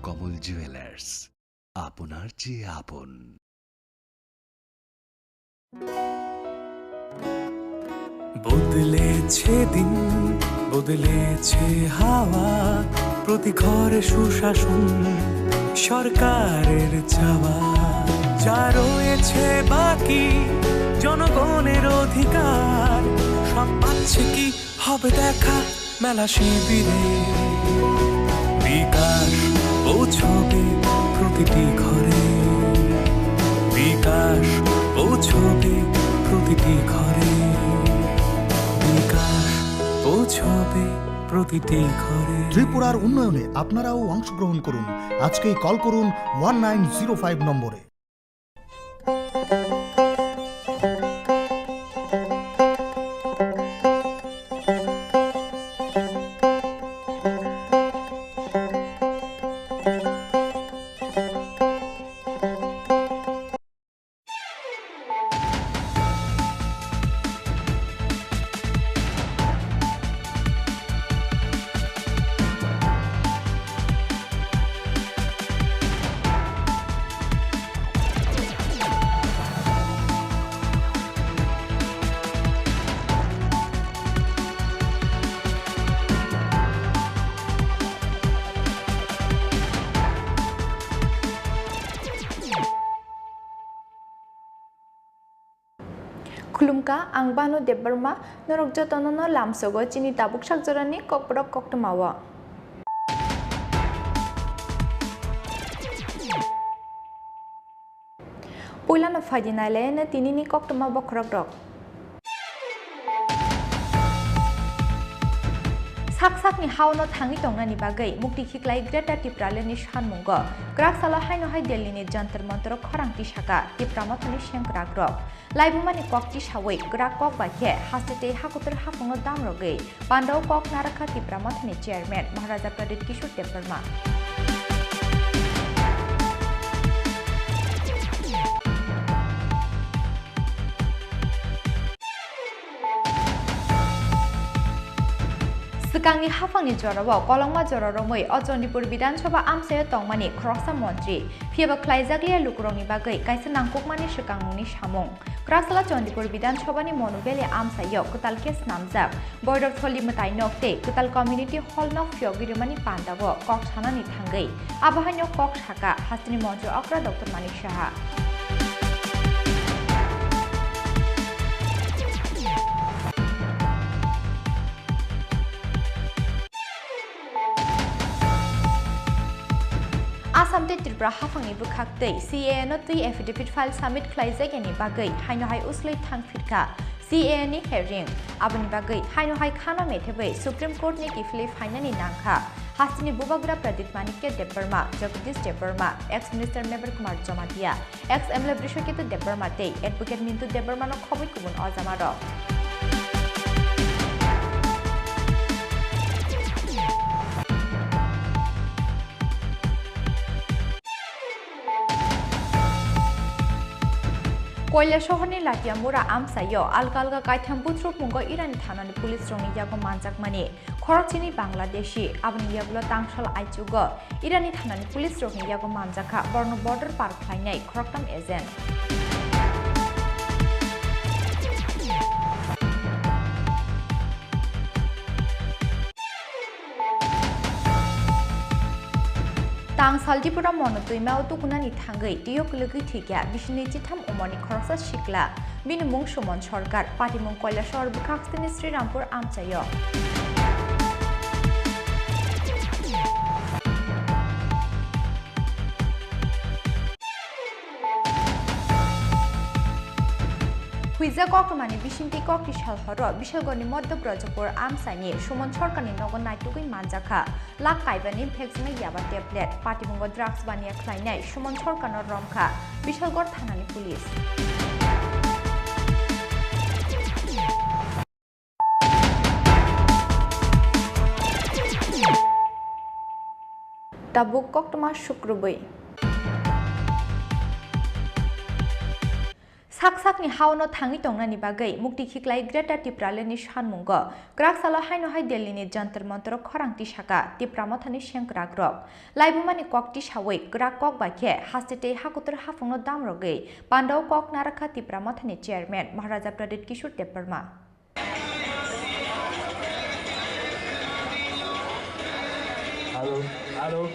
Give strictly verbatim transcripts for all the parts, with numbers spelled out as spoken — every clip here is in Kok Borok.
কমল জুয়েলার্স, আপনার চেয়ে আপন। বদলেছে দিন, বদলেছে হাওয়া, প্রতি ঘরে সুশাসন সরকারের চাওয়া। যা রয়েছে বাকি জনগণের অধিকার, সব পাচ্ছে কি হবে দেখা মেলা শিবিরে। বিকাশ পৌঁছবে প্রতিটি ঘরে, বিকাশ পৌঁছবে প্রতিটি ঘরে, বিকাশ পৌঁছবে প্রতিটি ঘরে। ত্রিপুরার উন্নয়নে আপনারাও অংশগ্রহণ করুন। আজকেই কল করুন ওয়ান নাইন জিরো ফাইভ নম্বরে। Khulumkha, ang Banu Debbarma, norok jotono no lamsogo chini tabuk sakjorani kokborok koktwmao. Puilano phaidi nailaino tinini koktwma bokhorokrok. Sak sakni haono thangwi tongnani bagwi mukti khiklai Greater Tipralandni sanmungo kwrak salo haino hai Delhini Jantar Mantar-o khorang tisaka Tipra Mothani sengkrakrok. Laibumani kok tisawi kwrak kok bai khe haste tei hakutur haphangno damrogwi pandao kok narakha Tipra Mothani Chairman Maharaja Pradyut Kishore Debbarma. Swkangni haphangni jorao kolokma jora romwi o Chandipur Bidhan Sabha amchaio tongmani khoroksa montri, phiyaba khlaijakliya lukurokni bagwi kaisa nangkukmani swkangmungni samung. Kwraksala Chandipur Bidhan Sabhani Monu Valley amchaio kwtal khe snamjak Boirok Tholi mwtai nok tei kwtal community hall nok phiyogwi rwmani pandao kok sanani thangwi abo haino kok saka hasteni montri okra Doctor Manik Saha. Assam tei Tripura haphangni bwkhak tei C A A no twi affidavit file submit khlaijakya ni bagwi haino hai uslwi thang phirkha C A A ni hearing. Aboni bagwi haino hai khano methebwi Supreme Court ni kiphilwi phainani nangkha. Hasteni bubagra Pradyut Manikya Debbarma, Jagadish Debbarma, ex Minister Mevar Kumar Jamatia, ex M L A Brishaketu Debbarma tei Advocate Mintu Debbarma no khobwi kubun ojamarok. Koilasohorni Latiamura amchaio alga alga kaitham buthrukmungo Irani thanani police rokni yago manjakmani khorokchini Bangladeshi, aboni yagulo tangsal aichugo Irani thanani police rokni yago manjakha borno border par khlainai khoroktham agent. Tangsal Tripura mono twima o tukunani thangwi twiyo kwlwgwi thwikha bisini chitham umorni khoroksa sikla. Bini mung Suman Sarkar, patimung Koilasor bwkhak hasteni Srirampur amchaio. Huijak koktwmani bisingtwi kokti sal horo Bishalgorni Madhya Brajapur amchaini Suman Sarkarni nogo naitugwi manjakha. Lak kaibani phekjaknai yaba tablet, patimung o drugs baniya khlainai Suman Sarkarno romkha Bishalgarh thanani police. Tabuk koktwma sukrubwi. Sak sakni hao no thangwi tongnani bagwi mukti khiklai Greater Tipraland ni sanmungo kwrak salo haino hai Delhi ni Jantar Mantar o khorang tisaka Tipra Mothani sengkwrak rok. Laibumani kok tisawi kwrak kok bai khe haste tei hakutur haphung no damrogwi pandao kok narakha Tipra Mothani chairman Maharaja Pradyut Kishore Debbarma. Hello, hello.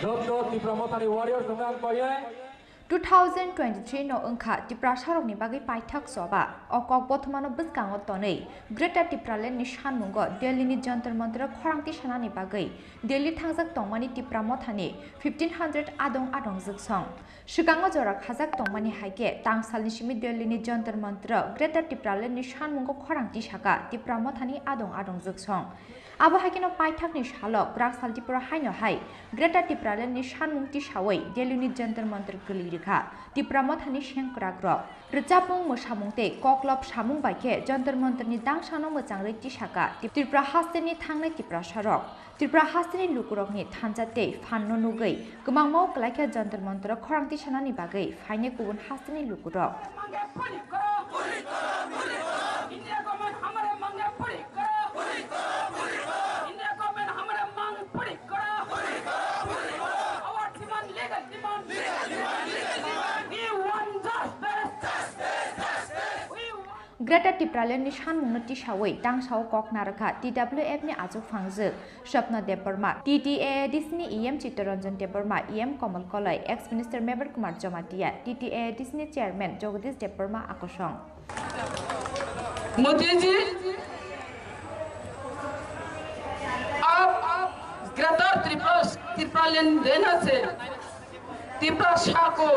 Joto Tipra Mothani warriors wngkha ang koye. Two thousand twenty-three no wngkha Tiprasarokni bagwi paithak choba. O kok bothomano bwskango tonwi Greater Tipraland ni sanmungo Delhi ni Jantar Mantar o khorang tisanani bagwi Delhi thangjak tongmani Tipra Mothani fifteen hundred adong adong jwksong. Swkango jora khajak tongmani hai khe tangsalni simi Delhi ni Jantar Mantar o Greater Tipraland ni sanmungo khorang tisaka Tipra Mothani adong adong jwksong. Abo hai kheno paithakni salo kwrak sal Tripura haino hai Greater Tipraland ni sanmung tisawi Delhi ni Jantar Mantar kwlwi rwkha Tipra Mothani sengkwrak rok. Rwchapmung, mwsamung tei koklop samung bai khe Jantar Mantar ni dangsano mwchang rwi tisaka Tripura haste ni thangnai Tiprasa rok. Tripura haste ni lukurok ni thansa tei phan no nugwi kwmangma o kwlai khe Jantar Mantar o khorang tisanani bagwi phainai kubun haste ni lukurok. Greater Tipraland ni sanmung no tisawi tangsa o kok narwkha T W F ni achuk phangjwk Swapna Debbarma, T T A A D C ni E M Chittaranjan Debbarma, E M Kamal Koloi, ex Minister Mebar Kumar Jamatia, T T A A D C ni Chairman Jagadish Debbarma akosong. Modi ji, आप greater Tripura, त्रिपुरालैंड देना से तिपरासा को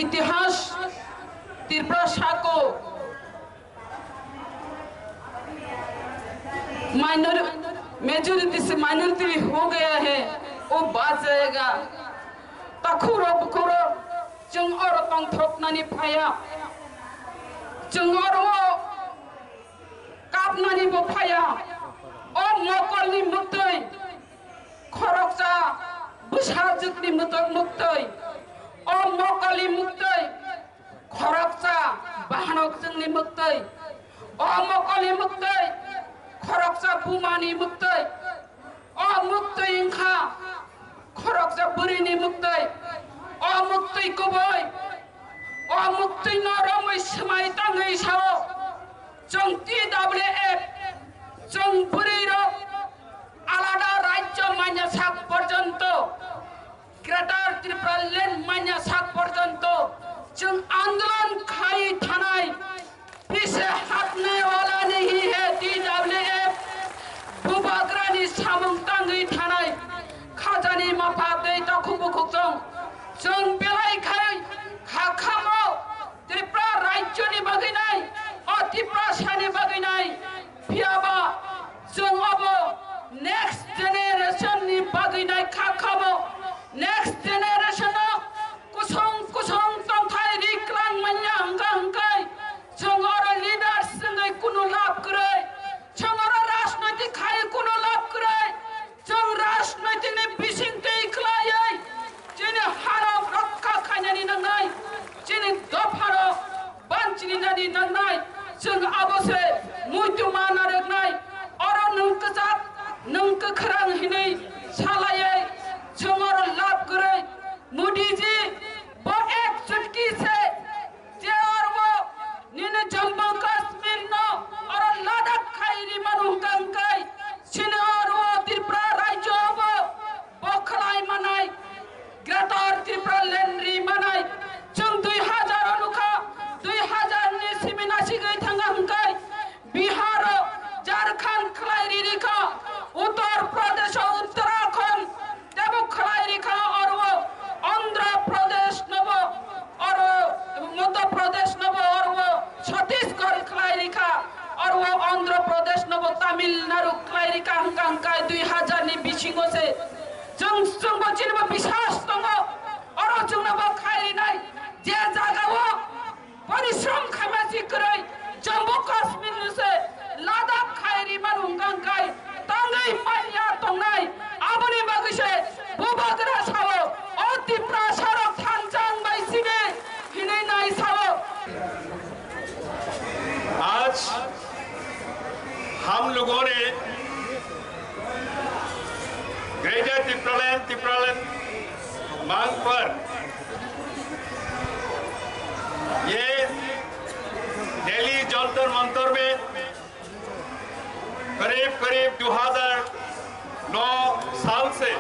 इतिहास, तिपरासा को minor-, majority से माइनॉरिटी हो गया है, वो बात जाएगा। Takhuro bukhuro, chwng oro tongthoknani phaya, chwng oro kapnani bo phaya, o mokolni muktwi, khoroksa bwsajwkni muktwi, o mokolni muktwi, khoroksa bahanok chwngni muktwi, o mokolni muktwi, khoroksa bumani muktwi, o muktwi wngkha khoroksa bwrwini muktwi, o muktwi kubui, o muktwino romwi swmai tangwi sao, chwng T W F, chwng bwrwirok alada rajyo manya sak porjonto, Greater Tipraland manya sak porjonto chwng andolon khai thanai, pise hatne wala nahi hai T W F, bubagrani samung tangwi thanai, khajani mapha tei takhuk bukhuk chwng, chwng belai khai kha khamo Tripura rajyoni bagwi nai, o Tiprasani bagwi nai, phiyaba chwng obo next generation ni bagwi nai kha khamo, next generation o kusung kusung tongthai ri kwlang manya hwnkha hwnkhe chwng oro leaders wngwi kunu lab kwrwi, chwng oro rajnoitik khai kunu lab kwrwi, chwng rajnoitik ni bising twi khwlaiwi chini harok rokha khainani nangnai, chini dopharok banchini nani nangnai, chwng abo se muitu ma narwknai, oro nwng kwchak, nwng kwkhrang hinwi salaiwi chwng oro lab kwrwi, Modi ji, bo ek chutki se je oro nini Jammu Kashmir no oro Ladakh khai ri manu hwnkha hwnkhe, chini oro Tripura rajyo bo bo khlai manai, Greater Tipraland ri manai, chwng dui hazar o nukha, dui hazar ni simi nasigwi thangkha hwnkhe, Bihar o Jharkhand khlai ri rikha, Uttar Pradesh o Uttarakhand tebo khlai rikha, oro o Andhra Pradesh nobo, oro Madhya Pradesh nobo, oro o Chhattisgarh khlai rikha, oro o Andhra Pradesh nobo Tamil Nadu khlai rikha hwnkha hwnkhe dui hazar ni bisingo se. Chwng, chwngbo chinibo biswas tongo, oro chwngnobo khai rinai, je jagao porishrom khaima si kwrwi, Jammu Kashmir no se Ladakh khai ri manu hwnkha hwnkhe tangwi manya tongnai, aboni bagwi se bubagra sao, o Tiprasa rok thansa wng bai sibe Jantar मंतर में करीब करीब दो हज़ार नौ साल से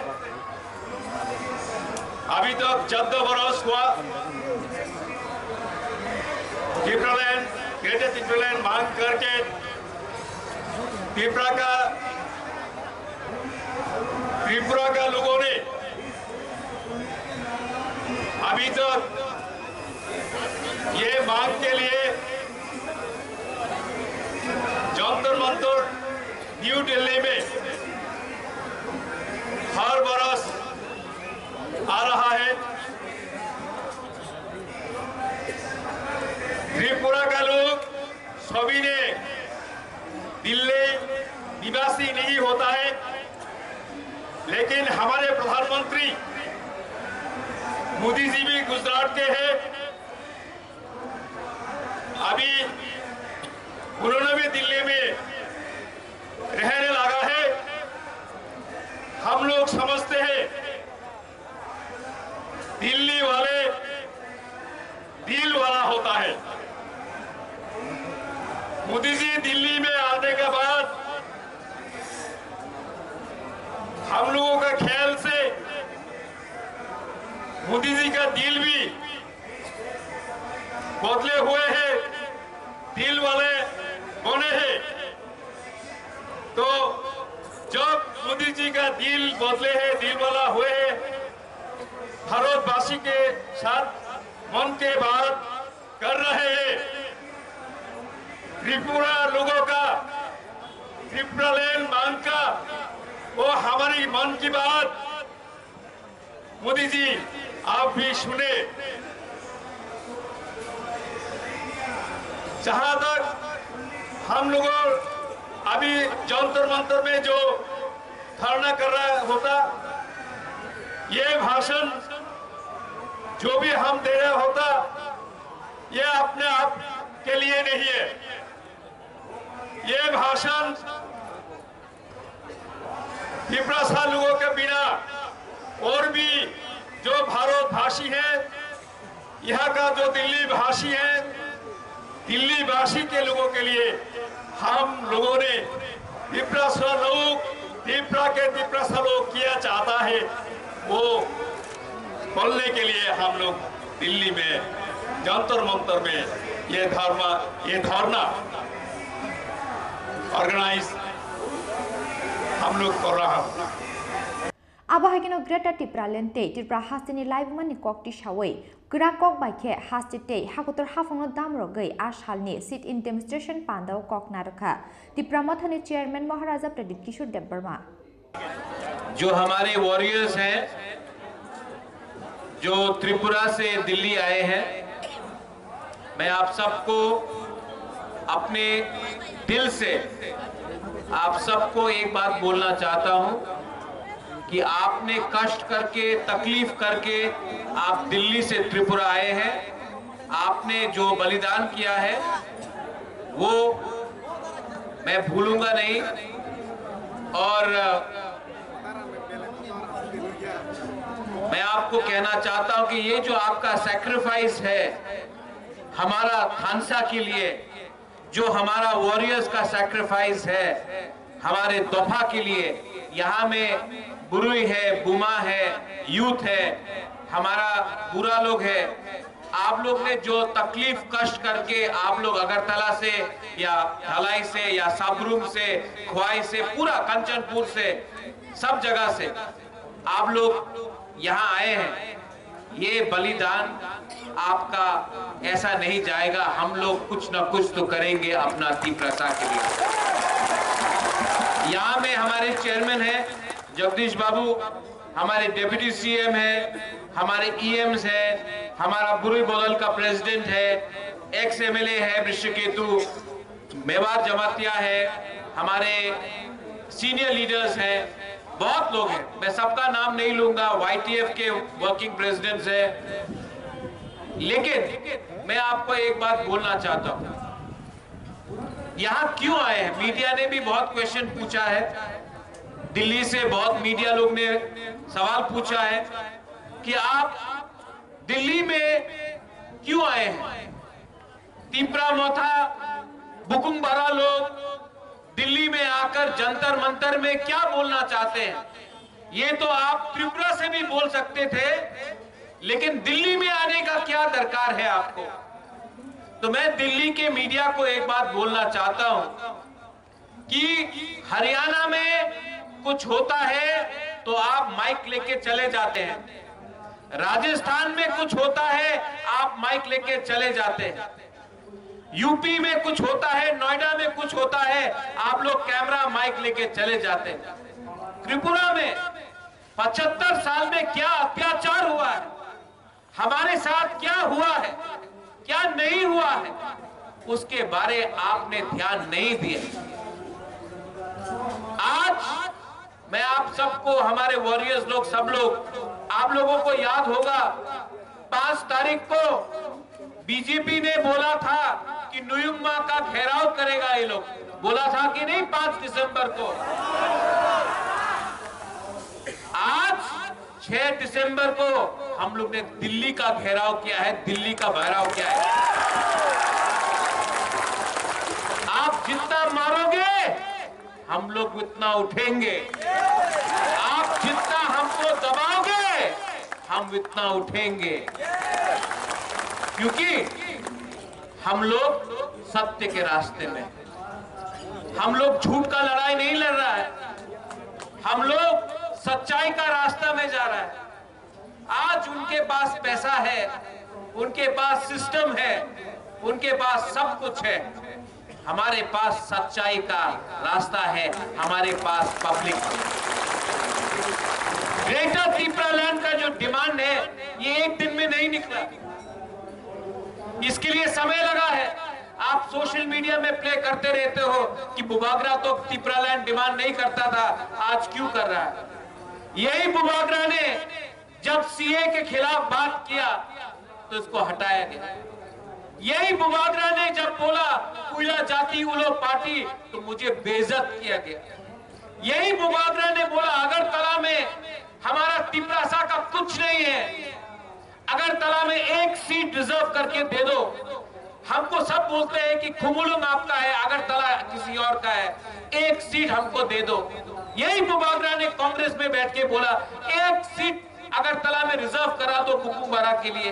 अभी तक चौदह बरस हुआ। टिप्रालैंड, ग्रेटर टिप्रालैंड मांग करके त्रिपुरा का, त्रिपुरा का लोगों ने अभी तक ये मांग के लिए जंतर मंतर न्यू दिल्ली में हर बरस आ रहा है। त्रिपुरा का लोग सभी ने दिल्ली निवासी नहीं होता है, लेकिन हमारे प्रधानमंत्री मोदी जी भी गुजरात के हैं। अभी उन्होंने भी दिल्ली में रहने लगा है। हम लोग समझते हैं, दिल्ली वाले दिल वाला होता है। मोदी जी दिल्ली में आने के बाद हम लोगों का ख्याल से मोदी जी का दिल भी बदले हुए हैं, दिल वाले बने हैं। तो जब मोदी जी का दिल बदले हैं, दिल वाला हुए हैं, भारतवासी के साथ मन के बात कर रहे हैं, त्रिपुरा लोगों का, त्रिपुरालैंड मांग का, वो हमारी मन की बात मोदी जी, आप भी सुने। जहां तक हम लोगों अभी जंतर मंतर में जो धरना कर रहा होता, ये भाषण जो भी हम दे रहा होता, ये अपने आप के लिए नहीं है। ये भाषण तिपरासा लोगों के बिना और भी जो भारतवासी हैं, यहाँ का जो दिल्ली भाषी हैं, दिल्ली वासी के लोगों के लिए हम लोगों ने तिपरासा लोग, तिपरा के तिपरासा लोग किया चाहता है, वो बोलने के लिए हम लोग दिल्ली में जंतर मंतर में ये धर्मा, ये धरना ऑर्गेनाइज हम लोग कर रहा हूँ। Abo hai kheno Greater Tipraland tei Tripura hasteni laibumani kok tisawi kwrak kok bai khe haste tei hakotor haphangno damrogwi a salni sit-in demonstration pandao kok narwkha Tipra Mothani Chairman Maharaja Pradyut Kishore Debbarma. जो हमारे वॉरियर्स हैं, जो त्रिपुरा से दिल्ली आए हैं, मैं आप सबको अपने दिल से, आप सबको एक बात बोलना चाहता हूं कि आपने कष्ट करके, तकलीफ करके आप दिल्ली से त्रिपुरा आए हैं। आपने जो बलिदान किया है, वो मैं भूलूंगा नहीं। और मैं आपको कहना चाहता हूं कि ये जो आपका सैक्रिफाइस है हमारा थानसा के लिए, जो हमारा वॉरियर्स का सैक्रिफाइस है हमारे दोफा के लिए, यहाँ में बुरुई है, बुमा है, यूथ है, हमारा बुरा लोग है, आप लोग ने जो तकलीफ कष्ट करके आप लोग अगरतला से या धलाई से या साब्रुम से, ख्वाई से, पूरा कंचनपुर से, सब जगह से आप लोग यहाँ आए हैं, ये बलिदान आपका ऐसा नहीं जाएगा। हम लोग कुछ ना कुछ तो करेंगे अपना तिपरासा के लिए। यहाँ में हमारे चेयरमैन हैं जगदीश बाबू, हमारे डेप्यूटी सीएम हैं, हमारे ईएम्स हैं, हमारा बुरुई बोदल का प्रेसिडेंट है, एक्स एमएलए है वृषकेतु, मेवार जमातिया है, हमारे सीनियर लीडर्स हैं, बहुत लोग हैं, मैं सबका नाम नहीं लूंगा, वाईटीएफ के वर्किंग प्रेसिडेंट्स हैं, लेकिन मैं आपको एक बात बोलना चाहता हूं, यहाँ क्यों आए हैं? मीडिया ने भी बहुत क्वेश्चन पूछा है, दिल्ली से बहुत मीडिया लोग ने सवाल पूछा है कि आप दिल्ली में क्यों आए हैं? तिपरा मोथा बुकुम बारा लोग दिल्ली में आकर जंतर मंतर में क्या बोलना चाहते हैं, ये तो आप त्रिपुरा से भी बोल सकते थे, लेकिन दिल्ली में आने का क्या दरकार है आपको? तो मैं दिल्ली के मीडिया को एक बात बोलना चाहता हूं कि हरियाणा में कुछ होता है तो आप माइक लेके चले जाते हैं, राजस्थान में कुछ होता है, आप माइक लेके चले जाते हैं, यूपी में कुछ होता है, नोएडा में कुछ होता है, आप लोग कैमरा माइक लेके चले जाते हैं। त्रिपुरा में पचहत्तर साल में क्या अत्याचार हुआ है, हमारे साथ क्या हुआ है, क्या नहीं हुआ है, उसके बारे आपने ध्यान नहीं दिया। आज मैं आप सबको, हमारे वॉरियर्स लोग, सब लोग, आप लोगों को याद होगा, पाँच तारीख को बीजेपी ने बोला था कि नुयुम्मा का घेराव करेगा ये लोग, बोला था कि नहीं? पाँच दिसंबर को। आज छह दिसंबर को हम लोग ने दिल्ली का घेराव किया है, दिल्ली का भहराव किया है। आप जितना मारोगे, हम लोग उतना उठेंगे। आप जितना हमको दबाओगे, हम उतना उठेंगे, क्योंकि हम लोग सत्य के रास्ते में, हम लोग झूठ का लड़ाई नहीं लड़ रहा है, हम लोग सच्चाई का रास्ता में जा रहा है। आज उनके पास पैसा है, उनके पास सिस्टम है, उनके पास सब कुछ है। हमारे पास सच्चाई का रास्ता है, हमारे पास पब्लिक। ग्रेटर तिप्रा लैंड का जो डिमांड है, ये एक दिन में नहीं निकला, इसके लिए समय लगा है। आप सोशल मीडिया में प्ले करते रहते हो कि बुबागरा तो तिप्रा लैंड डिमांड नहीं करता था, आज क्यों कर रहा है? यही बुबागरा ने जब सीए के खिलाफ बात किया तो इसको हटाया गया। यही बुबागरा ने जब बोला उइला जाति उलो पार्टी, तो मुझे बेइज्जत किया गया। यही बुबागरा ने बोला अगरतला में हमारा तिपरासा का कुछ नहीं है, अगरतला में एक सीट रिजर्व करके दे दो। हमको सब बोलते हैं कि खुमुलुंग आपका है, अगरतला किसी और का है, एक सीट हमको दे दो। यही बुबागरा ने कांग्रेस में बैठ के बोला, एक सीट अगरतला में रिजर्व करा दो बुकुम बारा के लिए,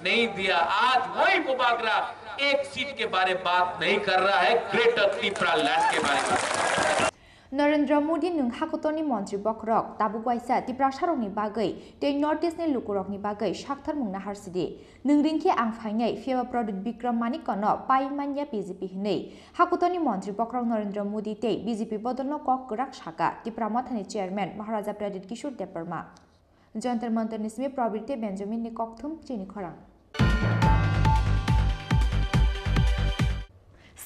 नहीं दिया। आज वही बुबागरा एक सीट के बारे बात नहीं कर रहा है, ग्रेटर तिपरा लैंड के बारे में। Narendra Modi nwng hakutorni montri bokhorok tabuk waisa Tiprasarokni bagwi tei North East ni lukurokni bagwi saktharmung nahar sidi. Nwng ringkhe ang phainai, phiyaba Pradyut Bikram Manikko no pai manya B J P hinwi. Hakutorni montri bokhorok Narendra Modi tei B J P bodolno kok kwrak saka Tipra Mothani chairman Maharaja Pradyut Kishore Debbarma. Jantar Mantarni simi Prabir tei Benjaminni kokthum chini khorang.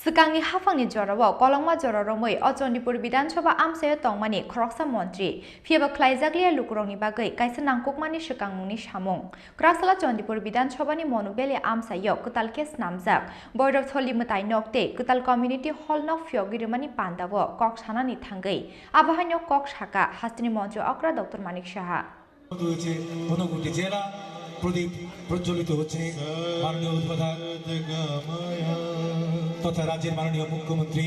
Swkangni haphangni jorao kolokma jora romwi o Chandipur Bidhan Sabha amchaio tongmani khoroksa montri, phiyaba khlaijakliya lukurokni bagwi kaisa nangkukmani swkangmungni samung. Kwraksala Chandipur Bidhan Sabhani Monubeli amchaio kwtal khe snamjak Boirok Tholi mwtai nok tei kwtal community hall nok phiyogwi rwmani pandao kok sanani thangwi abo haino kok saka hasteni montri okra Doctor Manik Saha. হয়েছে, ঊনকোটি জেলা প্রদীপ প্রজ্বলিত হচ্ছে। মাননীয় উদ্বোধক তথা রাজ্যের মাননীয় মুখ্যমন্ত্রী।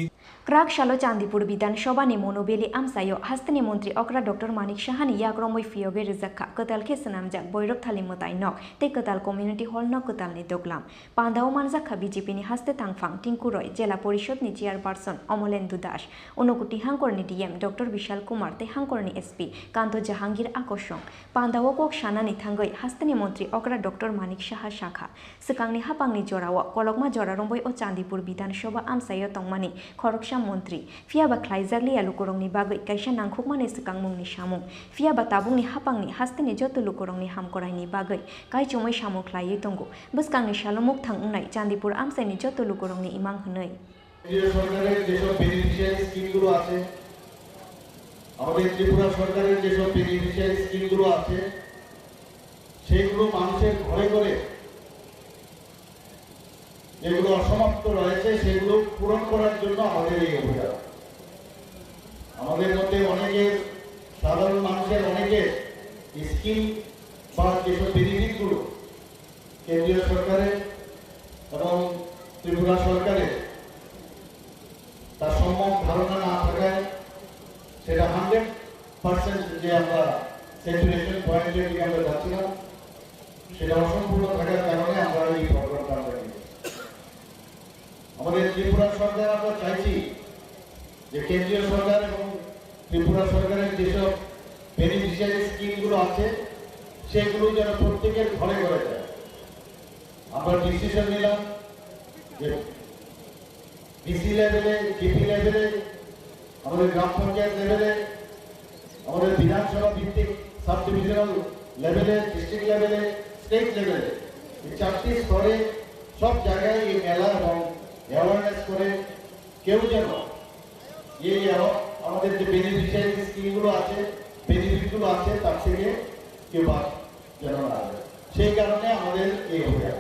Kwrak salo Chandipur Bidhan Sabhani Monubeli amchaio hasteni montri okra Doctor Manik Sahani yakromwi phiyogwi rwjak kha kwtal khe swnamjak Boirok Thali mwtai nok tei kwtal community hall nok kwtalni duglam. Pandao manjak kha B J P ni haste tangphang Tinku Roy, Jela Porishod ni Chairperson Omolendu Das, Unakoti hangkor ni D M Doctor Bishal Kumar tei hangkor ni S P Kanto Jahangir Akosong. Pandao kok sanani thangwi hasteni montri okra Doctor Manik Saha sakha, swkangni haphangni jorao kolokma jora romwi o Chandipur Bidhan Sabha amchaio tongmani khoroksa montri, phiyaba khlaijakliya lukurokni bagwi kaisa nangkukmani swkangmungni samung, phiyaba tabukni haphangni hasteni joto lukurokni hamkoraini bagwi kaichomwi samung khlaiwi tongo. Bwskangni salo mukthang wngnai Chandipur amchaini joto lukurokni imang hwnwi. কেন্দ্রীয় সরকারের যেসব বেনিফিশিয়ারি স্কিমগুলো আছে, আমাদের ত্রিপুরা সরকারের যেসব বেনিফিশিয়ারি স্কিমগুলো আছে, সেইগুলো মানুষের ঘরে ঘরে যেগুলো অসমাপ্ত রয়েছে, সেগুলো পূরণ করার জন্য আমাদের এই অভিযান। আমাদের মধ্যে অনেকের, সাধারণ মানুষের অনেকের স্কিম বা যেসব বেনিফিটগুলো কেন্দ্রীয় সরকারের এবং ত্রিপুরা সরকারের পার্সেন্ট যে আমরা স্যাচুরেশন পয়েন্টের দিকে আমরা যাচ্ছিলাম, সেটা অসম্পূর্ণ থাকার কারণে আমরা এই প্রবলেমটা আমরা নিয়ে এসেছি। আমাদের ত্রিপুরা সরকার, আমরা চাইছি যে কেন্দ্রীয় সরকার এবং ত্রিপুরা সরকারের যেসব বেনিফিশিয়ারি স্কিমগুলো আছে, সেগুলো যেন প্রত্যেকের ঘরে ঘরে যায়। আমরা ডিসিশন নিলাম যে ডিসি লেভেলে, জিপি লেভেলে, আমাদের গ্রাম পঞ্চায়েত লেভেলে, আমাদের বিধানসভা ভিত্তিক সাব ডিভিশনাল লেভেলে, ডিস্ট্রিক্ট লেভেলে, স্টেট লেভেলে, এই চারটি স্তরে সব জায়গায় এই মেলা এবং অ্যাওয়ারনেস করে কেউ যেন এই আমা-, আমাদের যে বেনিফিশিয়ারি স্কিমগুলো আছে, বেনিফিটগুলো আছে, তার থেকে কেউ বাদ যেন না যায়। সেই কারণে আমাদের এই অভিযান।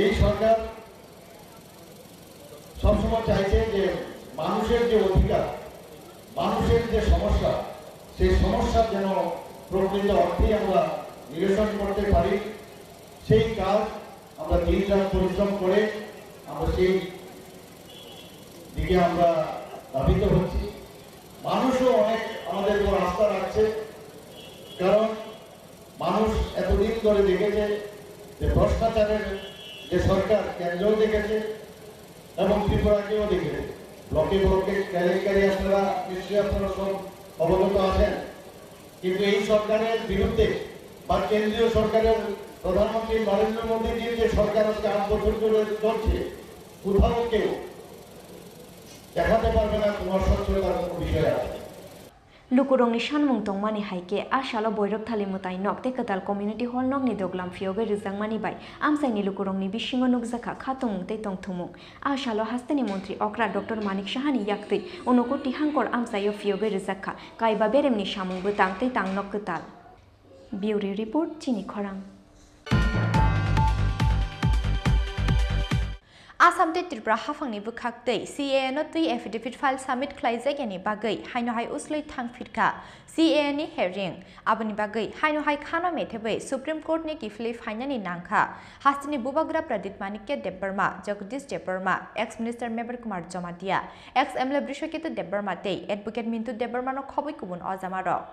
এই সরকার সবসময় চাইছে যে মানুষের যে অধিকার, মানুষের যে সমস্যা, সেই সমস্যা যেন প্রকৃত অর্থেই আমরা নিরসন করতে পারি, সেই কাজ আমরা দিন রাত পরিশ্রম করে আমরা সেই দিকে আমরা ধাবিত হচ্ছি। মানুষও অনেক আমাদের উপর আস্থা রাখছে, কারণ মানুষ এতদিন ধরে দেখেছে যে ভ্রষ্টাচারের যে সরকার কেন্দ্রেও দেখেছে এবং ত্রিপুরাকেও দেখেছে। ব্লকে ব্লকে কেলেঙ্কারি আপনারা নিশ্চয়ই আপনারা সব অবগত আছেন, কিন্তু এই সরকারের বিরুদ্ধে বা কেন্দ্রীয় সরকারের প্রধানমন্ত্রী নরেন্দ্র মোদীজির যে সরকার আজকে আট বছর ধরে চলছে, কোথাও কেউ দেখাতে পারবে না তোমার স্বচ্ছতার কোনো বিষয় আছে। Lukurokni sanmung tongmani hai khe, a salo Boirokthali mwtai nok tei kwtal community hall nokni doglam phiyogwi rwjakmani bai amchaini lukurokni bisingo nukjakha khatungmung tei tongthumung. A salo hasteni montri okra Doctor Manik Sahani yaktwi Unokoti Hangkor amchaio phiyogwi rwjakha kaiba beremni samung bwtang tei tangnok kwtal. Bureau Report, Chini Khorang. Assam tei Tripura haphangni bwkhak tei C A A no twi affidavit file submit khlaijak yani bagwi haino hai uslwi thang phirkha C A A ni hearing. Aboni bagwi haino hai khano methebwi Supreme Court ni kiphilwi phainani nangkha. Hasteni bubagra Pradip Manikya Debbarma, Jagdish Debbarma, ex Minister Mebar Kumar Jamatia, ex M L A Brishaketu Debbarma tei Advocate Mintu Debbarma no khobwi kubun ojamarok.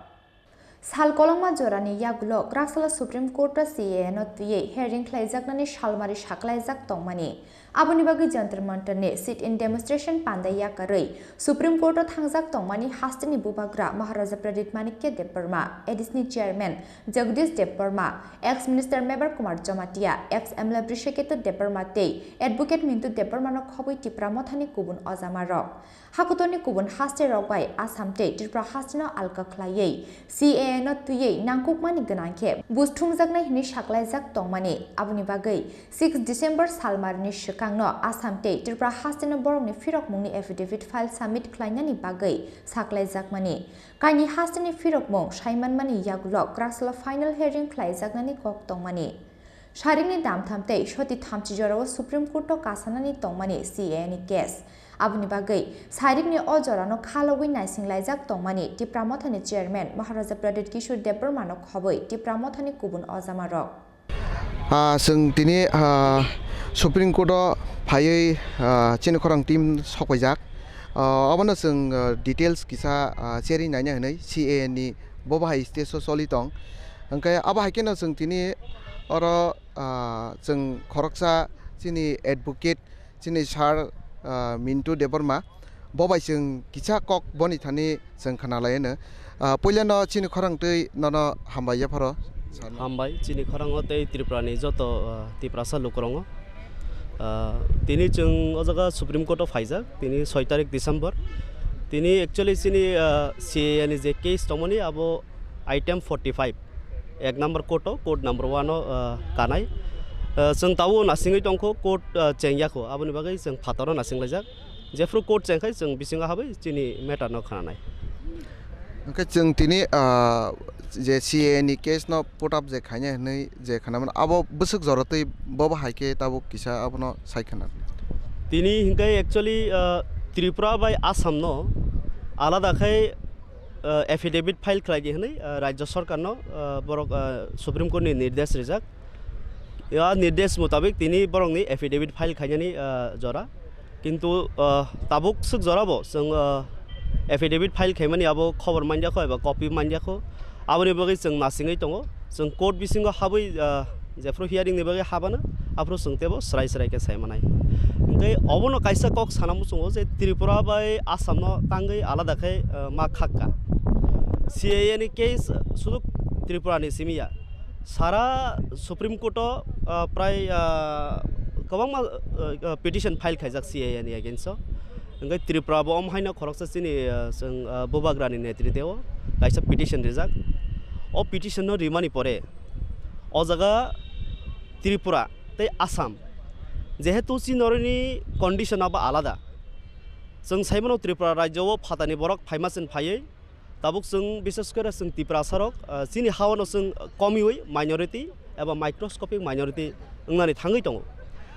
Sal kolokma jorani yagulo kwraksalo Supreme Court o C A A no twiwi hearing khlaijaknani salmari saklaijak tongmani. Aboni bagwi Jantar Mantar ni sit-in demonstration panda yakarwi Supreme Court o thangjak tongmani hasteni bubagra Maharaja Pradip Manikya Debbarma, A D C ni chairman Jagdish Debbarma, ex minister Mebar Kumar Jamatia, ex M L A Brishaketu Debbarma tei Advocate Mintu Debbarma no khobwi Tipra Mothani kubun ojamarok. Hakutorni kubun haste rok bai Assam tei Tripura hasteno alka khlaiwi C A A no twiwi nangkukmani gwnang khe buj thumjaknai hwnwi saklaijak tongmani. Aboni bagwi six December salmarini swkangno Assam tei Tripura hasteno borokni phirokmungni affidavit file submit khlainani bagwi saklaijakmani. Kaini hasteni phirokmung saimanmani yagulo kwraksalo final hearing khlaijaknani kok tongmani. Sairingni damtham tei soti thamchi jorao Supreme Court o kasanani tongmani C A A ni case. Aboni bagwi sairingni o jorano khalogwi naisinglaijak tongmani Tipra Mothani chairman Maharaja Pradyut Kishore Debbarma no khobwi Tipra Mothani kubun ojamarok. Ah, chwng tini, ah, Supreme Court o phaiwi, ah, chini khorang team sokpaijak. Ah, obono chwng, ah, details kisa, ah, cherwi naina hwnwi C A A ni bo bahai stage o choli tong. Hwnkhe abo hai kheno chwng tini oro, ah, chwng khoroksa chini advocate, chini sir, ah, Mintu Debbarma, bo bai chwng kisa kok boni thani chwng khna lai anw. Ah, puila no chini khorang twi nono hambai yapharo. Hambai, chini khorango tei Tripura ni joto, ah, Tiprasa lukurongo. Ah, tini chwng o jaga Supreme Court o phaijak, tini soi tarik December. Tini actually chini, ah, C A A ni je case tongmani abo item forty five, ek number court o, court number one o, ah, kanai. Ah, chwng tabuk nasingwi tongkho, court, ah, chengya kho, aboni bagwi chwng phataro nasinglaijak. Jephru court chengkhai chwng bisingo habwi chini matter no khnanai. Hwnkhe chwng tini, ah, je C A A ni case no put up je khainai hwnwi je khnamano, abo bwswk jora twi bo bahai khe tabuk kisa abono sai khna. Tini hwnkhe actually, ah, Tripura bai Assam no alada khai, ah, affidavit file khlai di hwnwi, ah, Rajya Sarkar no, ah, borok, ah, Supreme Court ni nirdesh rijak. Ya nirdesh mutabik tini borokni affidavit file khainani, ah, jora. Kintu, ah, tabuk swk jora bo chwng, ah, Affidavit file khaimani abo khobor manjakho eba copy manjakho. Aboni bagwi chwng nasingwi tongo. Chwng court bisingo habwi, ah, jephru hearing ni bagwi habana, aphru chwng tebo srai srai khe sai manai. Hwnkhe obono kaisa kok sana muchungo je Tripura bai Assam no tangwi alada khe, ah, ma khakka. C A A ni case sudu Tripura ni simi ya. Sara Supreme Court o, ah, prai, ah, kwbangma, ah, ah, petition file khaijak C A A ni against o. Hwnkhe Tripura bo omo haino khoroksa chini, ah, chwng, ah, Bubagrani netrite o kaisa petition rijak. O petition no rimani pore o jaga Tripura tei Assam jehetu chini noroni condition abo alada. Chwng saimano Tripura rajyo o phatani borok phaima chwng phaiwi tabuk chwng, bises kore chwng Tiprasa rok, ah, chini hao no chwng komiwi minority eba microscopic minority wngnani thangwi tongo.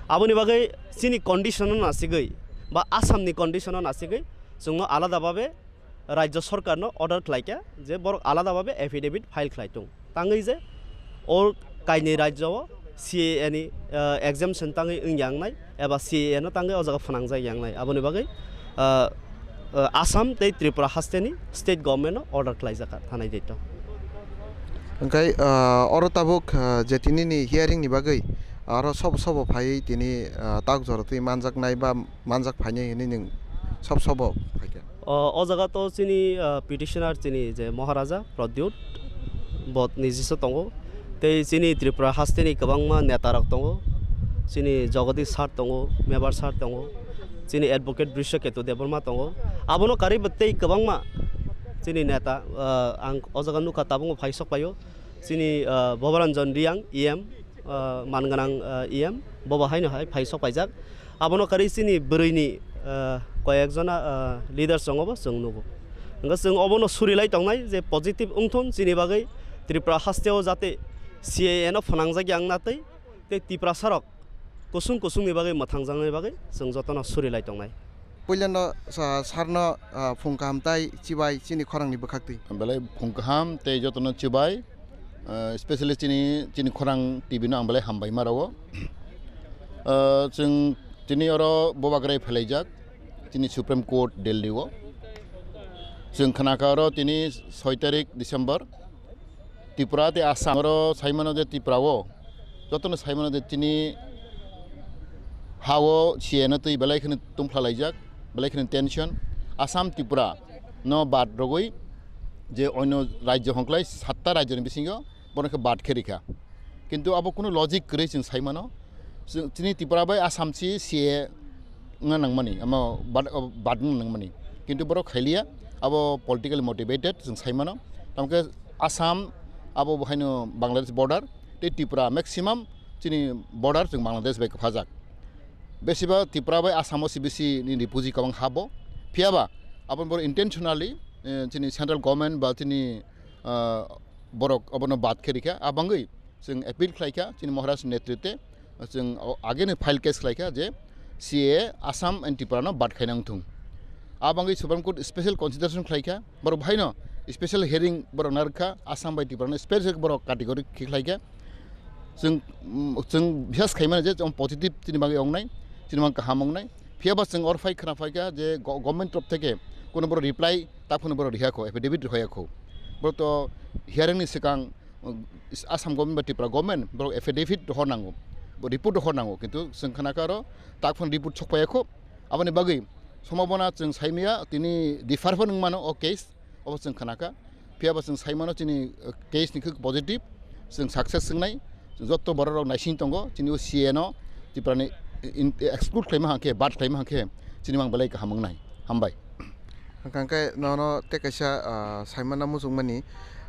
Aboni bagwi chini condition no nasigwi ba Assam ni condition no nasigwi chwngno alada babe rajya sarkar no order khlaikha je borok alada babe affidavit file khlai tong. Tangwi je o kainwi rajya o C A A ni, ah, exemption tangwi wngya wngnai eba C A A no tangwi o jaga phnangjak ya wngnai. Aboni bagwi, ah, ah, Assam tei Tripura hasteni state government no order khlaijak kha thanai daityo. Hwnkhe, ah, oro tabuk, ah, je tinini hearing ni bagwi aro sobo sobo phaiwi tini, ah, tak jora twi manjaknai ba manjak phainai hinwi nwng sobo sobo phaikha? O, o jaga to chini, ah, petitioner chini je Maharaja Pradyut, bo nijiso tongo. Tei chini Tripura hasteni kwbangma neta rok tongo. Chini Jagadish sir tongo, Mebar sir tongo. Chini advocate Brishaketu Debbarma tongo. Abono karwi bo tei kwbangma chini neta, ah, ang o jaga nukha tabukno phai sok paio. Chini, ah, Bhobaranjan Reang E M, ah, man gwnang, ah, E M, bo bo haino hai phai sok paijak. Abono karwi chini bwrwini, ah, koyek jona, ah, leaders tongo bo chwng nugo. Hwnkhe chwng obono suri lai tongnai je positive wngthun chini bagwi Tripura hasteo jate C A A no phnangjak ya wngna twi tei Tiprasa rok kusung kusungni bagwi mwthangjaknai bagwi chwng jotono suri lai tongnai. Puilano sa-, sarno, ah, phung kaham tai chibai chini khorangni bwkhaktwi. Belai phung kaham tei jotono chibai, ah, specially chini, chini khorang T V no ang belai hambai ma rwo. Ah, chwng tini oro Bubagra phelaijak chini Supreme Court Delhi o. Chwng khnakha oro tini soi tarik December. Tripura tei Assam oro saimano je Tripura o jotono saimano je chini ha o C A A no twi belai kheno tungphla laijak, belai kheno tension. Assam, Tripura no bad rogwi je onyo rajyo hongklai satta rajyoni bisingo bono khe bad khe rikha. Kintu abo kunu logic kwrwi chwng saimano. Chwng, chini Tripura bai Assam si C A A wngna nangmani, amo bad, bad wngna nangmani. Kintu borok khailiya, abo politically motivated, chwng saimano. Tamokhe Assam abo bo haino Bangladesh border, tei Tripura maximum chini border chwng Bangladesh bai kwphajak. Besiba Tripura bai Assam o C B C ni refugee kwbang habo. Phiyaba abo borok intentionally, eh, chini central government ba chini, ah, borok abono bad khe rikha. A bangwi chwng appeal khlaikha chini Maharaj ni netritwe, chwng o ageno file case khlaikha je C A A Assam and Tripura no bad khaina wngthung. A bangwi Supreme Court special consideration khlaikha, borok bahaino special hearing borok narwkha, Assam bai Tripura no special borok category khe khlaikha. Chwng, mm, chwng bisas khaimano je chwng positive chini bagwi wngnai, chini bagwi kaham wngnai. Phiyaba chwng or phai khna phaikha je go-, government torop theke kuno borok reply ta phano borok rihakho, affidavit rihayakho. Borok to hearing ni swkang Assam government ba Tripura government borok affidavit rohor nango, bo report rohor nango, kintu chwng khnakha aro tak phano report sokpaiya kho. Aboni bagwi sombhabona chwng saimaya tini defer phano wngmano o case, obo chwng khnakha. Phiyaba chwng saimano chini, uh, case ni khe positive, chwng success wngnai, chwng jotto borok rok naising tongo, chini o C A no Tripura ni in-, exclude khlaima hangkhe, bad khlaima hangkhe, chini mang belai kaham wngnai. Hambai. Hwnkhe nono tei kaisa, ah, saimana muchungmani,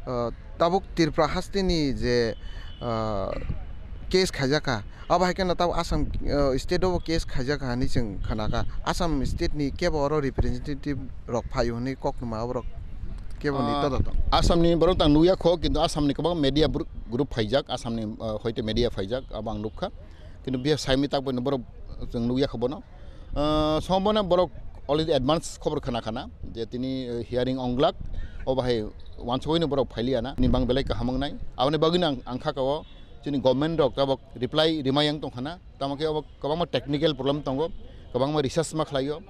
ah, tabuk Tripura hasteni je, ah, case khaijakha, abo hai kheno tabuk Assam, ah, state o bo case khaijakha hinwi chwng khnakha. Assam state ni kebo oro representative rok phaio hinwi kok numa borok kebo ni Ah, todo tong. Assam ni borok tang nukya kho, kintu Assam ni kwbang media bru-, group phaijak, Assam ni, ah, hoite media phaijak, abo ang nukha. Kintu biya saimwi tak bai no borok chwng nukya kho bono. Ah, sombona borok already advance khobor khna khana je tini, eh, hearing onglak, o bahai wansugwi no borok phailiya na, ni bang belai kaham wngnai. Aboni bagwi no ang, ang kha kao chini government rok tabok reply rima yang tong khana, tamo khe obo kwbangma technical problem tongo, kwbangma research ma khlaio,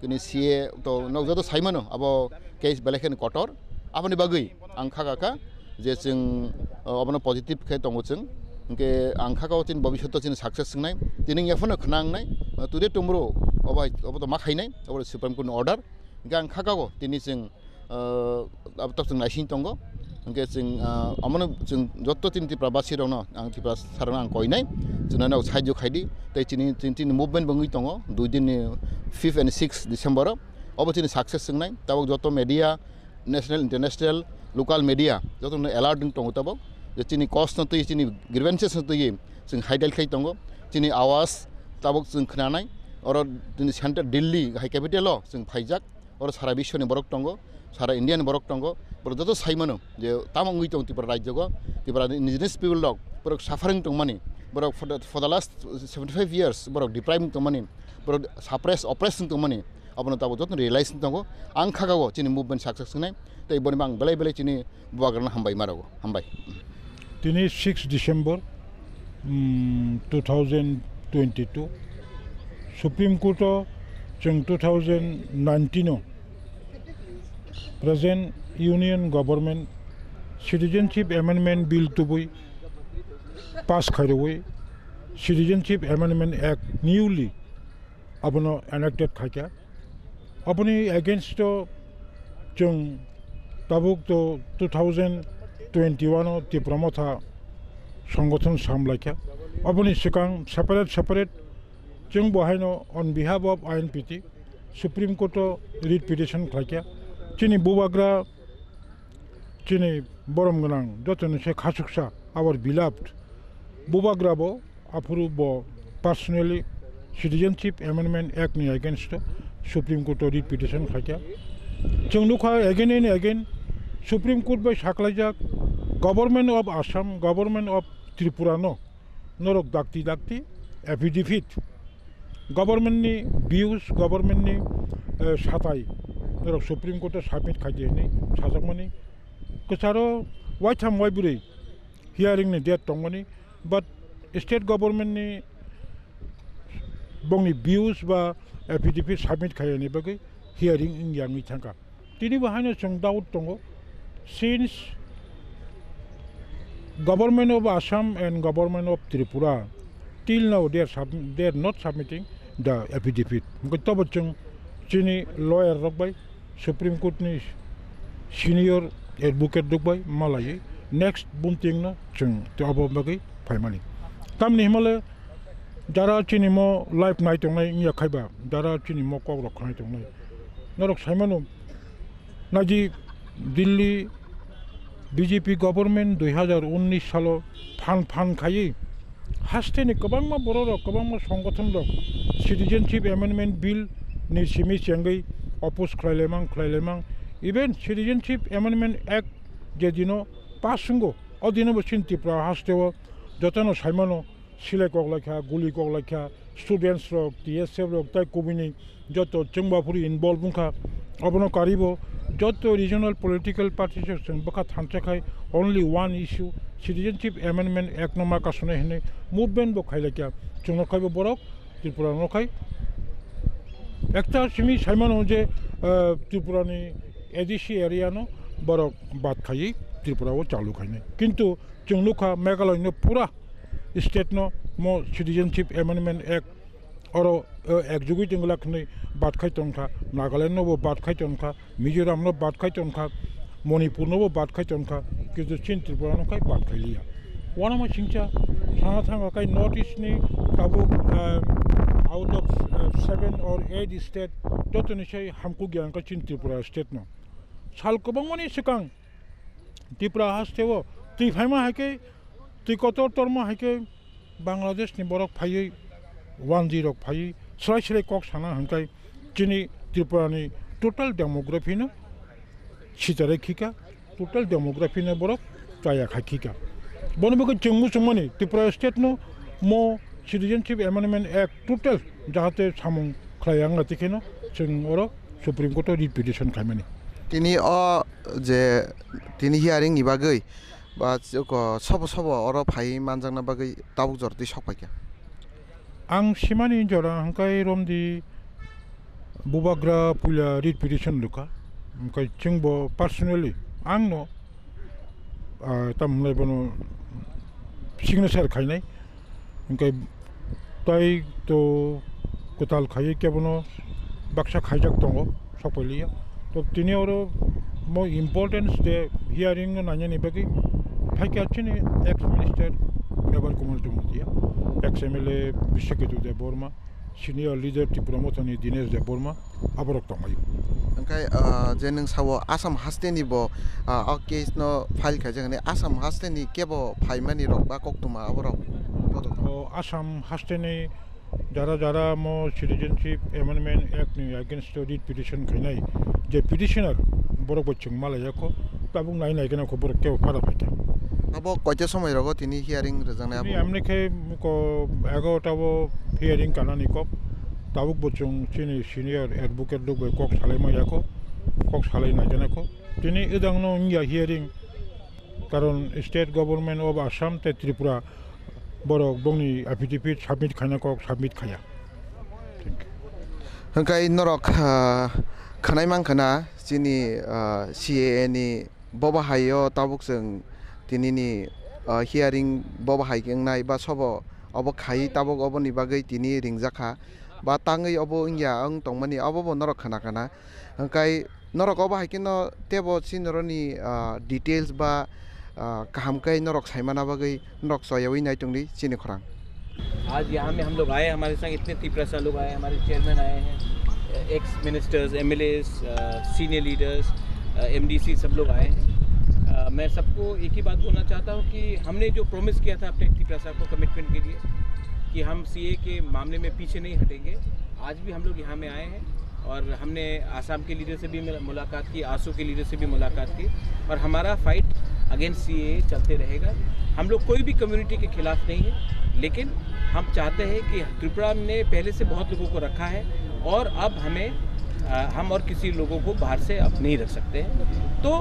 Tini C A to nok joto sai mano, abo case belai kheno kotor. Aboni bagwi ang kha kha kha je chwng, uh, abono positive khe tongo chwng. Hwnkhe ang kha kha o chini bobishoto chini success wngnai. Tini wngya phano khna wngnai, uh, today tomorrow obo hai, obo to ma khainai, obo Supreme Court ni order. Hwnkhe ang kha kha o tini chwng, uh, abo tok chwng naising tongo. Hwnkhe chwng, ah, omono chwng joto chini Tripura basi rokno, ang Tripura sarokno ang koinai, chwng nano sahajyo khaidi, tei chini, chini, chini movement bo wngwi tongo, dui din ni fifth and sixth December o. Obo chini success wngnai, tabuk joto media, national, international, local media, joto no alert wng tongo tabuk, je chini cause no twi, chini grievances no twi, chwng highlight khai tongo, chini awas tabuk chwng khnanai, oro chini center Delhi, high capital o chwng phaijak. Oro sara biswni borok tongo, sara India ni borok tongo, borok joto sai mano je tamo wngwi tong Tripura rajyogo, Tripura ni indigenous people rok borok suffering tongmani, borok for the, for the last seventy five years borok deprive wng tongmani, borok suppress, oppress wng tongmani, abono tabuk joto realize wng tongo. Ang kha kha o chini movement success wngnai, tei boni bang belai belai chini Bubagrano hambai ma rwgo. Hambai. Tini six December, mm, two thousand twenty-two, Supreme Court o chwng two thousand nineteen o present Union Government Citizenship Amendment Bill tubui pass khairwi Citizenship Amendment Act newly abono enacted khaikha. Aboni against o chwng tabuk to two thousand twenty-one o Tipra Motha songgothon samlaikha. Aboni swkang separate separate chwng bo haino on behalf of I N P T Supreme Court o writ petition khlaikha. Chini bubagra chini borom gwnang jotoni se khasuksa, our beloved bubagra bo, aphuru bo personally Citizenship Amendment Act ni against o Supreme Court o writ petition khaikha. Chwng nukha again and again Supreme Court bai saklaijak Government of Assam, Government of Tripura no norok dakti dakti affidavit, government ni views, government ni, eh, satai norok Supreme Court o submit khaidi hinwi sajakmani. Kwcharo waitham waibwrwi hearing ni date tongmani, but state government ni bongni views ba affidavit submit khaiyani bagwi hearing wngya wngwi thangkha. Tini bo haino chwng doubt tongo, since Government of Assam and Government of Tripura till now they are sub-, they are not submitting the affidavit. Hwnkhe tobo chwng chini lawyer rok bai Supreme Court ni senior advocate rok bai malaiwi next bunting no chwng tei obo bagwi phaimani. Tamni himale jara chini mo live nai tongnai wngya khaiba, jara chini mo kok rok khnai tongnai, norok saimano, naidi Delhi B J P government dui hazar unnish salo phan phan khaiwi hasteni kwbangma bororok, kwbangma songothonrok Citizenship Amendment Bill ni simi chengwi oppose khlailaimang, khlailaimang. Even Citizenship Amendment Act je dino pass wngo, o dino bo chini Tripura hasteo jotono saimano, silai kok laikha, guli kok laikha, students rok, T S F rok, tai kubuni joto chwngbo aphuru involve wngkha. Abono karibo joto regional political parties rok chwng bwkha thansa khai only one issue, Citizenship Amendment Act no ma kasonai hinwi movement bo khailaikha. Chwngno khaibo borok Tripura no khai. Ekta simi saimano je, eh, Tripura ni A D C area no borok bad khaiwi Tripura o chalu khainai. Kintu chwng nukha Meghalaya no pura state no mo Citizenship Amendment Act oro, eh, executing lakhni bad khai tongkha, Nagaland no bo bad khai tongkha, Mizoram no bad khai tongkha, Manipur no bo bad khai tongkha, kintu chin Tripura no khai bad khai liya. Wanama singcha sana thangkha khai North East ni tabuk, eh, out of, eh, seven or eight state jotoni sai hamkuk ya wngkha chin Tripura state no. Sal kwbangmani swkang Tripura hasteo twi phaima hai khe, twi kotor torma hai khe Bangladesh ni borok phaiwi, wanjwi rok phaiwi, swrai swrai kok sana hwn khe chini Tripura ni total demography no sitarai khika, total demography no borok chaya khai khika. Bono bagwi chwng muchungmani Tripura state no mo Citizenship Amendment Act total jahate samung khlai ang ati kheno chwng oro Supreme Court o writ petition khaimani. Tini o je tini hearing ni bagwi ba chiko sobo sobo oro phai manjakna bagwi tabuk jor twi sok paikha. Ang simani jora hwnkhe romdi Bubagra puila writ petition lukha, hwnkhe chwngbo personally angno, ah, tamo hwnlai bono signature khainai, hwnkhe tai to kwtal khaiwi kebono baksa khaijak tongo, sokphailiya. To tini oro mo importance de hearing no nainani bagwi phaikha chini ex minister Mebar Kumar Jamatia, ex M L A Biswaketu Debbarma, senior leader Tipra Mothani Dinesh Debbarma, aborok tongmai. Hwnkhe, ah, je nwng sao Assam hasteni bo, ah, o case no file khaijak hwnwi, Assam hasteni kebo phaimani rok ba koktwma aborok bodo tong? O Assam hasteni jara jara mo Citizenship Amendment Act ni against o writ petition khainai je petitioner, borok bo chwng malaiyakho, tabuk nai nai khe nokho borok kebo phara phaikha. Abo koito somoi rogo tini hearing rwjaknai abo? Tini amni khe ko egarota bo hearing kanani kok, tabuk bo chwng chini senior advocate rok bai kok salai manyakho, kok salai nai khe nokho. Tini idang no wngya hearing, karon state government of Assam tei Tripura borok bongni affidavit submit khaina kok submit khaya. Thank you. Hwnkhe norok, ah, khwnai mankha na chini, ah, C A A ni bobo hai o tabuk chwng tini ni, ah, hearing bobo hai khe wngnai ba sobo obo khai tabuk oboni bagwi tini ringjakha ba tangwi obo wngya wng tongmani obo bo norok khna khna. Hwnkhe norok obo hai kheno tebo chini roni, ah, details ba, ah, kaham khe norok saimana bagwi norok choyawi nai tongdi chini khorang. आज यहाँ में हम लोग आए, हमारे संग इतने तिपरासा लोग आए, हमारे चेयरमैन आए हैं, एक्स मिनिस्टर्स, एमएलएस, अ, सीनियर लीडर्स, अ, एमडीसी, सब लोग आए हैं। अ, मैं सबको एक ही बात बोलना चाहता हूँ कि हमने जो प्रॉमिस किया था अपने तिपरासा को कमिटमेंट के लिए कि हम सीए के मामले में पीछे नहीं हटेंगे, आज भी हम लोग यहाँ में आए हैं। और हमने आसाम के लीडर से भी मिला-, मुलाकात की, आसू के लीडर से भी मुलाकात की, और हमारा फाइट अगेंस्ट सीएए चलते रहेगा। हम लोग कोई भी कम्युनिटी के खिलाफ नहीं है, लेकिन हम चाहते हैं कि त्रिपुरा ने पहले से बहुत लोगों को रखा है और अब हमें, अ, हम और किसी लोगों को बाहर से अब नहीं रख सकते हैं। तो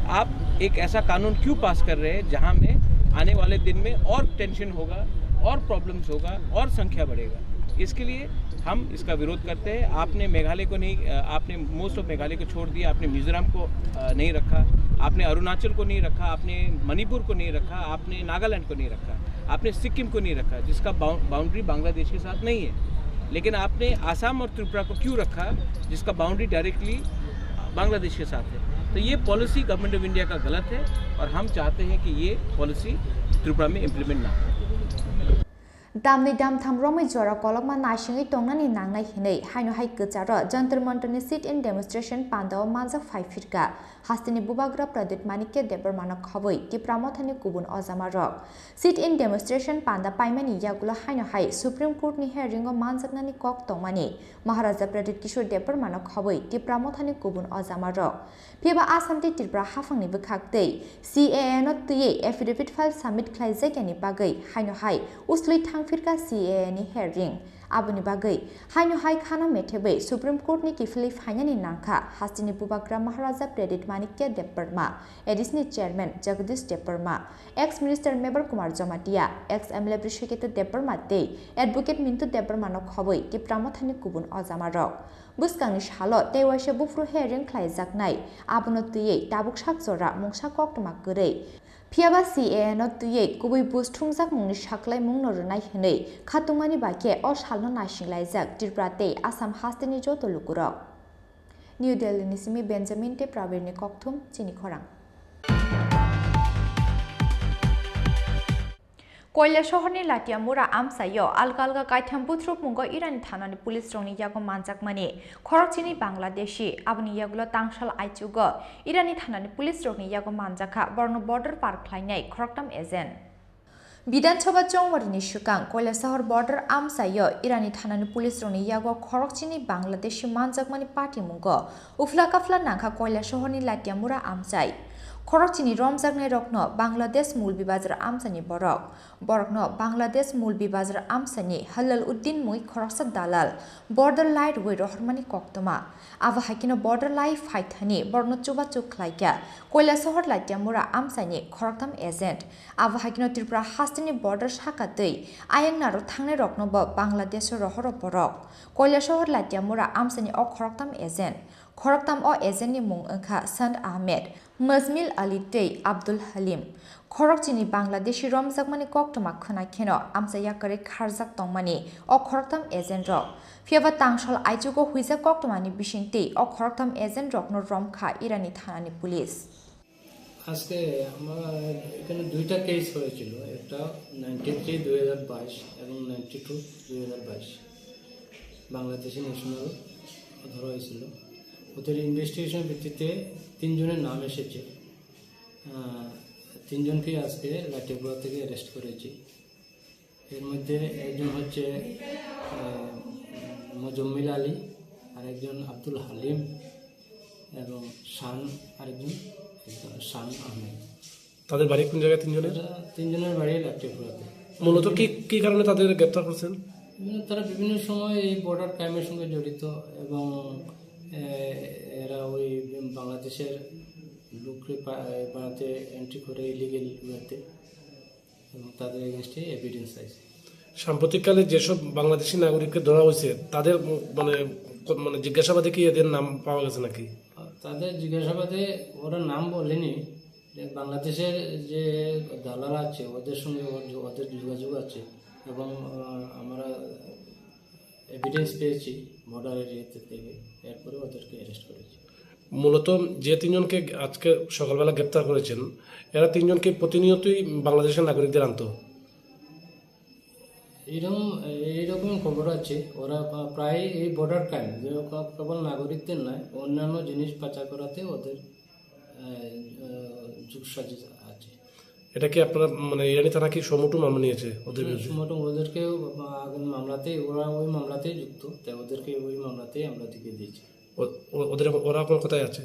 आप एक ऐसा कानून क्यों पास कर रहे हैं जहां में आने वाले दिन में और टेंशन होगा और प्रॉब्लम्स होगा और संख्या बढ़ेगा? इसके लिए हम इसका विरोध करते हैं। आपने मेघालय को नहीं, अ, आपने मोस्ट ऑफ मेघालय को छोड़ दिया, आपने मिजोरम को, अ, नहीं रखा, आपने अरुणाचल को नहीं रखा, आपने मणिपुर को नहीं रखा, आपने नागालैंड को नहीं रखा, आपने सिक्किम को नहीं रखा, जिसका बाउ-, बाउंड्री बांग्लादेश के साथ नहीं है। लेकिन आपने आसाम और त्रिपुरा को क्यों रखा, जिसका बाउंड्री डायरेक्टली बांग्लादेश के साथ है? तो ये पॉलिसी गवर्नमेंट ऑफ इंडिया का गलत है और हम चाहते हैं कि ये पॉलिसी त्रिपुरा में इम्प्लीमेंट ना हो। Damni damtham romwi jora kolokma naisingwi tongnani nangnai hinwi haino hai kwcharo Jantar Mantar ni sit-in demonstration pandao manjak phai phirkha hasteni bubagra Pradyut Manikya Debbarmano khobwi Tipra Mothani kubun ojamarok. Sit-in demonstration panda paimani yagulo haino hai Supreme Court ni hearing o manjaknani kok tongmani Maharaja Pradyut Kishore Debbarmano khobwi Tipra Mothani kubun ojamarok. Phiya ba Assam tei Tripura haphangni bwkhak tei C A A no twiwi affidavit file submit khlaijakya ni bagwi haino hai uslui thangphirkha C A A ni hearing. Aboni bagwi haino hai khano methebwi Supreme Court ni kiphilwi phainani nangkha hasteni bubagra Maharaja Pradyut Manikya Debbarma, A D C ni chairman Jagadish Debbarma, ex minister Mebar Kumar Jamatia, ex M L A Brishaketu Debbarma tei advocate Mintu Debbarmano khobwi Tipra Mothani kubun ojamarok. Bwskangni salo tei waisa buphuru hearing khlaijaknai, abono twiwi tabuk sak jora mungsa koktwma kwrwi. Phiya ba C A A no twiwi kubui buj thumjakmungni saklaimungno rwnai hwnwi khatungmani bai khe o salno naisinglaijak Tripura tei Assam hasteni joto lukurok. New Delhi ni simi Benjamin tei Prabir ni kokthum chini khorang. Koilashahar ni Latiamura amchaio alga alga kaitham buthrukmungo Irani thanani police rokni yago manjakmani khorokchini Bangladeshi, aboni yagulo tangsal aichugo Irani thanani police rokni yago manjakha, borokno border par khlainai khoroktham agent. Bidhan Sabha chongmarini swkang Koilashahar border amchaio Irani thanani police rokni yago khorokchini Bangladeshi manjakmani patimungo uphla kaphla nangkha Koilashahar ni Latiamura amchai. Khorokchini romjaknairokno Bangladesh Mulbibazar amchaini borok. Borokno Bangladesh Mulbibazar amchaini Halal Uddin mui khoroksa dalal border lai rwui rohormani koktwma. Abo hai kheno border lai phaithani borokno chubachu khlaikha Koilasohor Latiamura amchaini khoroktham agent. Abo hai kheno Tripura hasteni border saka twi ayang naro thangnairokno bo Bangladesho rohoro borok. Koilasohor Latiamura amchaini o khoroktham agent. Khoroktham o agent ni mung wngkha Sant Ahmed, Mujmil Ali tei Abdul Halim. Khorokchini Bangladeshi romjakmani koktwma khwna kheno amcha yakarwi kharjak tongmani o khoroktham agent rok. Phiyaba tangsol aichugo huijak koktwmani bisingtwi o khoroktham agent rokno romkha Irani thanani police. আজকে আমার এখানে দুইটা কেস হয়েছিল, একটা ninety three দুই হাজার বাইশ এবং নাইনটি টু দুই হাজার বাইশ। বাংলাদেশি ন্যাশনাল ধরা হয়েছিল। ওদের ইনভেস্টিগেশন ভিত্তিতে তিনজনের নাম এসেছে। আহ, তিনজনকেই আজকে লাঠিয়াপুরা থেকে অ্যারেস্ট করেছি। এর মধ্যে একজন হচ্ছে, আহ, মোজাম্মেল আলী, আরেকজন আব্দুল হালিম এবং শান, আরেকজন, একজন শান আহমেদ। তাদের বাড়ি কোন জায়গায় তিনজনের? তারা তিনজনের বাড়ি লাঠিয়াপুরাতে। মূলত কি, কি কারণে তাদের গ্রেপ্তার করছেন? মানে, তারা বিভিন্ন সময় এই বর্ডার ক্রাইমের সঙ্গে জড়িত এবং, এ, এরা ওই বাংলাদেশের লোককে পা-, বানাতে এন্ট্রি করে ইলিগেল ওয়েতে। এবং তাদের এগেইনস্টে এভিডেন্স চাইছে। সাম্প্রতিককালে যেসব বাংলাদেশি নাগরিককে ধরা হয়েছে, তাদের ম-, মানে, ক-, মানে, জিজ্ঞাসাবাদে কি এদের নাম পাওয়া গেছে নাকি? তাদের জিজ্ঞাসাবাদে ওরা নাম বলেনি। যে বাংলাদেশের যে দালাল আছে, ওদের সঙ্গে ওর যো-, ওদের যোগাযোগ আছে এবং, আহ, আমরা এভিডেন্স পেয়েছি বর্ডার এরিয়াতে থেকে, এরপরে ওদেরকে অ্যারেস্ট করেছি। মূলত যে তিনজনকে আজকে সকালবেলা গ্রেপ্তার করেছেন, এরা তিনজনকে প্রতিনিয়তই বাংলাদেশের নাগরিকদের আনতো? এরকম, এইরকম খবর আছে, ওরা প্রা-, প্রায় এই বর্ডার ক্রাইম, যে কে-, কেবল নাগরিকদের নয়, অন্যান্য জিনিস পাচার করাতে ওদের, আহ, আহ, যোগসাজশ আছে। এটা কি আপনারা, মানে, ইরানি থানা কি সুমোটো মামলা নিয়েছে ওদের হুম, বিরুদ্ধে? সুমোটো ওদেরকেও, আহ, আগের মামলাতেই, ওরা ওই মামলাতেই যুক্ত, তাই ওদেরকে ওই মামলাতেই আমরা টিকিয়ে দিয়েছি। ও-, ও-, ওদের এখন, ওরা এখন কোথায় আছে?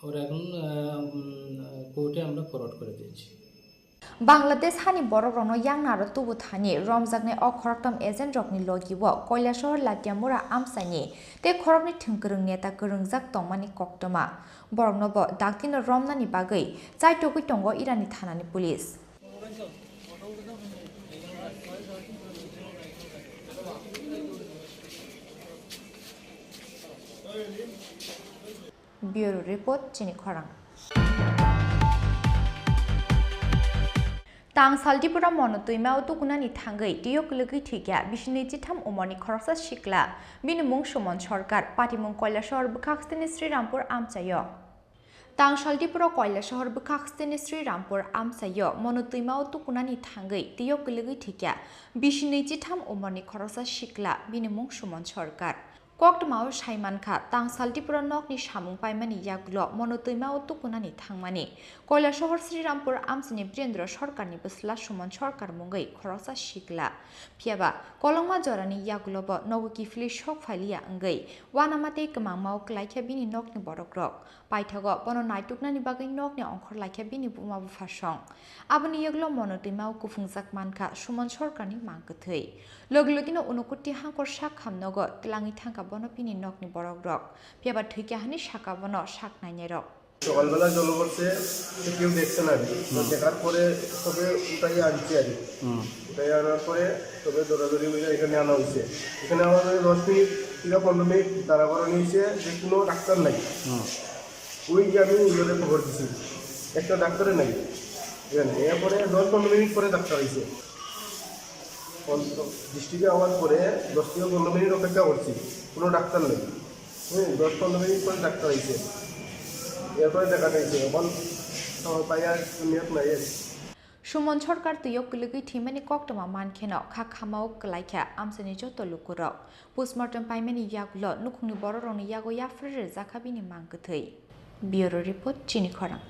ওরা এখন, আহ, উম, কোর্টে আমরা ফরওয়ার্ড করে দিয়েছি। Bangladesh hani borok rokno yang naro tubu thani romjaknai o khoroktham agent rokni logi o Koilasohor Latiamura amchaini tei khoroknwi thwng kwrwng neta kwrwngjak tongmani koktwma. Borokno bo daktino romnani bagwi chaitugwi tongo Irani thanani police. Bureau Report, Chini Khorang. Tang sal Tripura mono twima o tukunani thangwi twiyo kwlwgwi thwikha bisi nwi chitham umorni khoroksa sikla, bini mung Suman Sarkar, patimung Koilasohor bwkha hasteni Srirampur amchaio. Tang sal Tripura Koilasohor bwkha hasteni Srirampur amchaio mono twima o tukunani thangwi twiyo kwlwgwi thwikha bisi nwi chitham umorni khoroksa sikla, bini mung Suman Sarkar. Koktwmao sai mankha, tang sal Tripura nokni samung paimani yagulo mono twima o tukunani thangmani Koilasohor Srirampur amchaini Birendra Sarkarni bwsla Suman Sarkar mungwi khoroksa sikla. Phiyaba kolokma jorani yagulo bo nogo kiphilwi sok phailiya wngwi uanama tei kwmangmao kwlaikha bini nokni borokrok. Paithago bono naituknani bagwi nokni ongkhor laikha bini buma buphasong. Aboni yagulo mono twimao kuphungjak mankha Suman Sarkarni mang kwthwi. Logi logino Unakoti Hangkor sak hamnogo twlangwi thangkha bono bini nokni borokrok. Phiyaba thwikha hwnwi sakha bono sak nainairok. সকালবেলা জল পড়ছে, তো কেউ দেখছে না আর কি। তো হুম। দেখার পরে তবে উঠাই আনছি আর কি। হুম। উঠাই আনার পরে তবে দৌড়াদৌড়ি মিলে এখানে আনা হয়েছে। এখানে আমাদের দশ মিনিট কিংবা পনেরো মিনিট দাঁড়া করানো হয়েছে যে কোনো ডাক্তার নাই। হুম। ওই যে আমি ইয়েতে খবর দিছি, একটা ডাক্তারে নাই এখানে। এরপরে দশ পনেরো মিনিট পরে ডাক্তার আইছে। ডিস্ট্রিক্টে আওয়ার পরে দশ থেকে পনেরো মিনিট অপেক্ষা করছি, কোনো ডাক্তার নেই। হুম, দশ পনেরো মিনিট পরে ডাক্তার আইছে, এরপরে দেখা যাইছে এখন আমার পায়ে আর নিয়ত নাই আর কি। Suman Sarkar twio kwlwgwi thwimani koktwma mankheno kha khamao kwlaikha amchaini joto lukurok. Postmortem paimani yagulo nukhungni bororokni yago yapharwi rwjakha bini mang kwthwi. Bureau Report, Chini Khorang.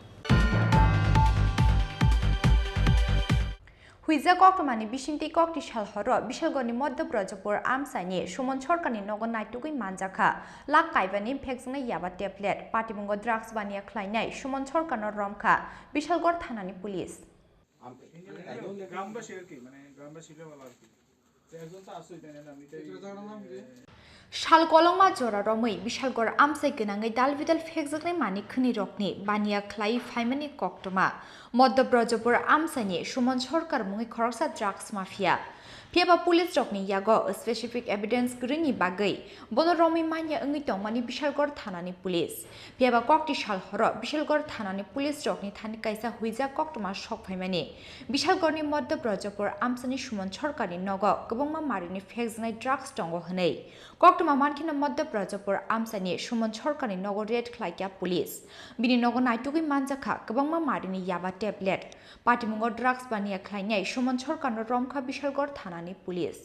Huijak koktwmani bisingtwi kokti sal horo Bishalgorni Madhya Brajapur amchaini Suman Sarkarni nogo naitugwi manjakha lakh kaibani phekjaknai yaba tablet. Patimungo drugs baniya khlainai Suman Sarkarno romkha Bishalgor thanani police. গ্রামবাসী আর কি, মানে গ্রামবাসী লেভেল আর কি। যে একজন তো আসুই জানে না, আমি তো এই, Sal kolokma jora romwi Bishalgor amchai gwnangwi dal bidal phekjaknai manwi khwnirokni baniya khlai phaimani koktwma. Madhya Brajapur amchaini Suman Sarkar mungwi khoroksa drugs mafia. Phiyaba police rokni yago specific evidence kwrwini bagwi bono romwi manya wngwi tongmani Bishalgor thanani police. Phiyaba kokti sal horo Bishalgor thanani police rokni thani kaisa huijak koktwma sok phaimani. Bishalgorni Madhya Brajapur amchaini Suman Sarkarni nogo kwbangma marini phekjaknai drugs tongo hwnwi. Koktwma mankheno Madhya Brajapur amchaini Suman Sarkarni nogo raid khlaikha police. Bini nogo naitugwi manjakha kwbangma marini yaba tablet. Patimungo drugs baniya khlainai Suman Sarkarno romkha Bishalgor thanani police.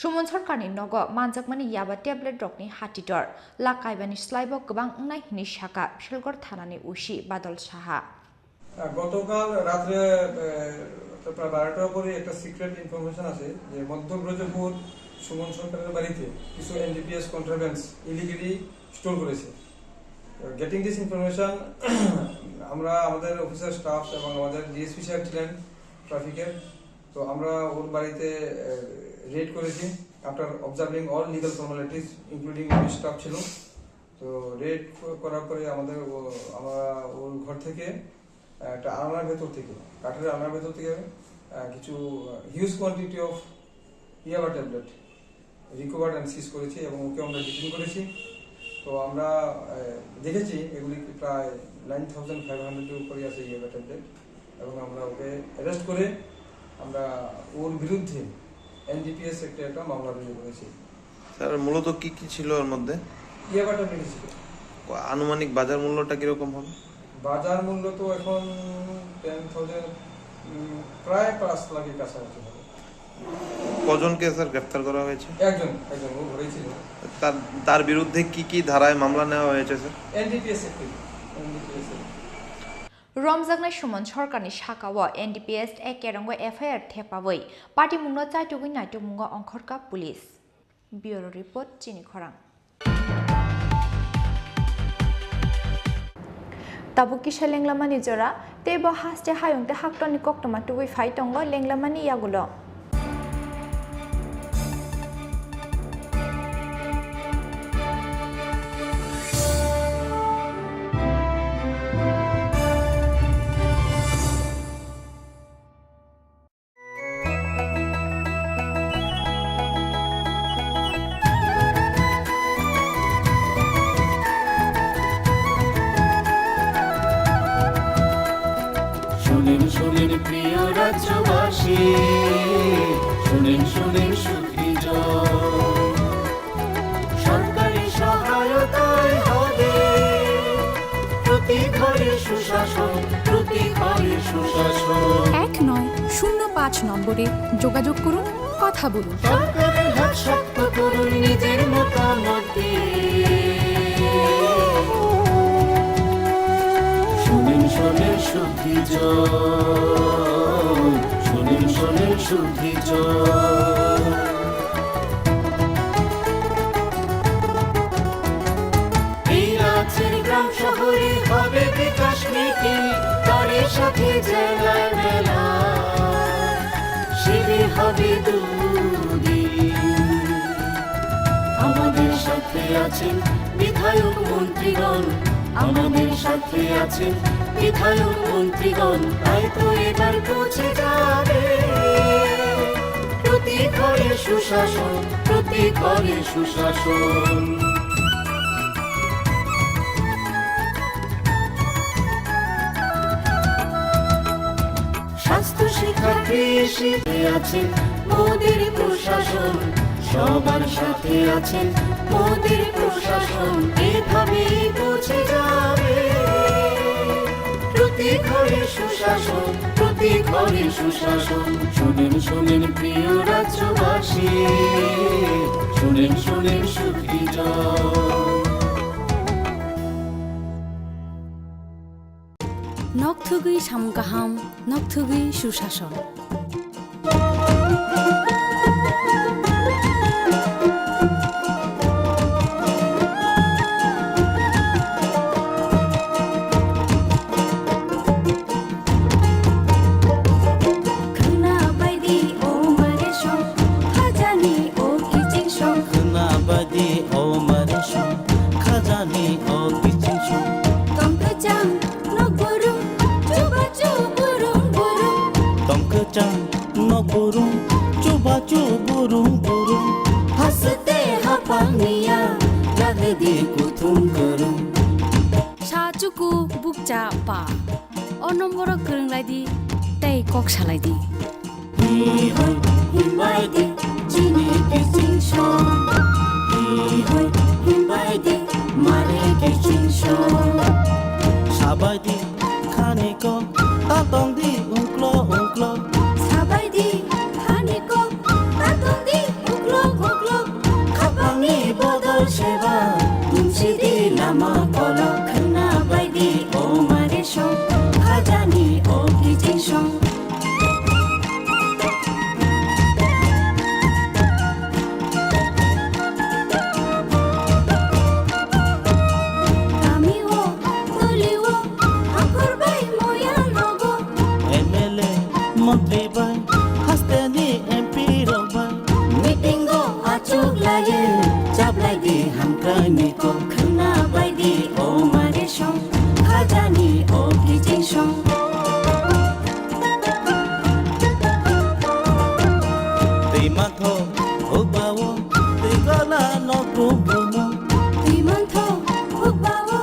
Suman Sarkarni nogo manjakmani yaba tablet rokni hatitor lakh kaibani slaibo kwbang wngnai hwnwi sakha Bishalgor thanani O C Badal Saha. আহ, গতকাল রাত্রে, আহ, প্রায় বারোটার পরে একটা secret information আছে যে মধ্য ব্রজপুর সুমন সরকারের বাড়িতে কিছু এনডিপিএস কন্ট্রাব্যান্ডস ইলিগালি স্টোর করেছে। গেটিং দিস ইনফরমেশন, আমরা আমাদের অফিসার স্টাফ এবং আমাদের ডিএসপি স্যার ছিলেন ট্রাফিকের, তো আমরা ওর বাড়িতে রেড করেছি। After observing all legal formalities, including office staff ছিল, তো রেড করার পরে আমাদের ও- আমরা ওর ঘর থেকে একটা আলনার ভেতর থেকে, কাঠের আলনার ভেতর থেকে, আহ, কিছু হিউজ কোয়ান্টিটি অফ ইয়াবা ট্যাবলেট রিকভার্ড অ্যান্ড সিজ করেছি এবং ওকে আমরা ডিটেইন করেছি। তো আমরা, আহ, দেখেছি এগুলি প্রায় নাইন থাউজেন্ড ফাইভ হান্ড্রেডের উপরেই আছে ইয়াবা ট্যাবলেট, এবং আমরা ওকে অ্যারেস্ট করে আমরা ওর বিরুদ্ধে এনডিপিএস একটা, একটা মামলা রুজু করেছি। স্যার, মূলত কি কি ছিল ওর মধ্যে? ইয়াবা ট্যাবলেট ছিল। আনুমানিক বাজার মূল্যটা কিরকম হবে? বাজার মূল্য তো এখন টেন থাউজেন্ড, উম, প্রায় পাঁচ লাখের কাছাকাছি হবে। কজনকে, স্যার, গ্রেফতার করা হয়েছে? একজন, একজন, ও ঘরেই ছিল। তার, তার বিরুদ্ধে কি কি ধারায় মামলা নেওয়া হয়েছে, স্যার? এনডিপিএস একটি, এনডিপিএস একটি। Romjaknai Suman Sarkarni sakao N D P S Act kerongo F I R thepawi patimungno chaitugwi naitukmungo ongkhorkha police. Bureau Report, Chini Khorang. Tabuk kisa lenglamani jora, tei bo haste hayung tei haktorni koktwma tubui phai tongo lenglamani yagulo. শুনেন, শুনেন প্রিয় রাজ্যবাসী, শুনেন, শুনেন সুখী জন। সরকারি সহায়তায় হবে প্রতি ঘরে সুশাসন, প্রতি ঘরে সুশাসন। এক নয় শূন্য পাঁচ নম্বরে যোগাযোগ করুন, কথা বলুন। সরকারের হাত শক্ত করুন নিজের মতামত দিয়ে। শুনেন, শুনেন সুখী জন, শুনেন, শুনেন সুখী জন। এই রাজ্যের গ্রাম শহরে হবে বিকাশ নীতি, তারই সাথে জেলার মেলা। শিবির হবে দুদিন। আমাদের সাথে আছেন বিধায়ক মন্ত্রীগণ, আমাদের সাথে আছেন বিধায়ক মন্ত্রীগণ, তাই তো এবার পৌঁছে যাবে প্রতি ঘরে সুশাসন, প্রতি ঘরে সুশাসন। স্বাস্থ্য, শিক্ষা, কৃষিতে আছেন মোদের প্রশাসন, সবার সাথে আছেন মোদের প্রশাসন। এভাবেই পৌঁছে যাবে প্রতি ঘরে সুশাসন, প্রতি ঘরে সুশাসন। শুনেন, শুনেন প্রিয় রাজ্যবাসী, শুনেন, শুনেন সুখী জন। Nokthugwi samung kaham, nokthugwi susason. O mare song, khajani o kiching song. Tong kwchang nok burum, chubachu burum burum. Tong kwchang nok burum, chubachu burum burum. Haste haphang niya, jagdi kuthum kurum. Sa chuku bukcha pa. O nomboro kwrwng lai di, tei kok salai di. Hi hoi himbai di, chini kiching song. Hi hoi himbai di, mare kiching song. Sabai di khani kok, ta tong di ungklo ungklo. Sabai di khani kok, ta tong di ungklo ungklo. Khapangni bodol seba, tumsi di lama kolok. Khwna bai di o mare song, khajani o kiching song. Kami o, toli o, hakhor bai moya nogo. M L A, montri bai, hasteni M P rok bai. Meeting o achuk laye, chablai di hamkrai ni kok. Khwna bai di o mare song, khajani o kiching song. Twi mantho hukbao, twi gola nok brum brumo. Twi mantho hukbao,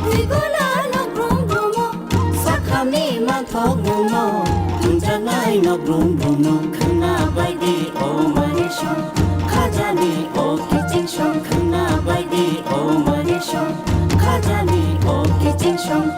twi gola nok brum brumo. Sakhamni manthok mungno, tunjaknai nok brum brumno. Khwna bai di o mare song, khajani o kiching song. Khwna bai di o mare song, khajani o kiching song.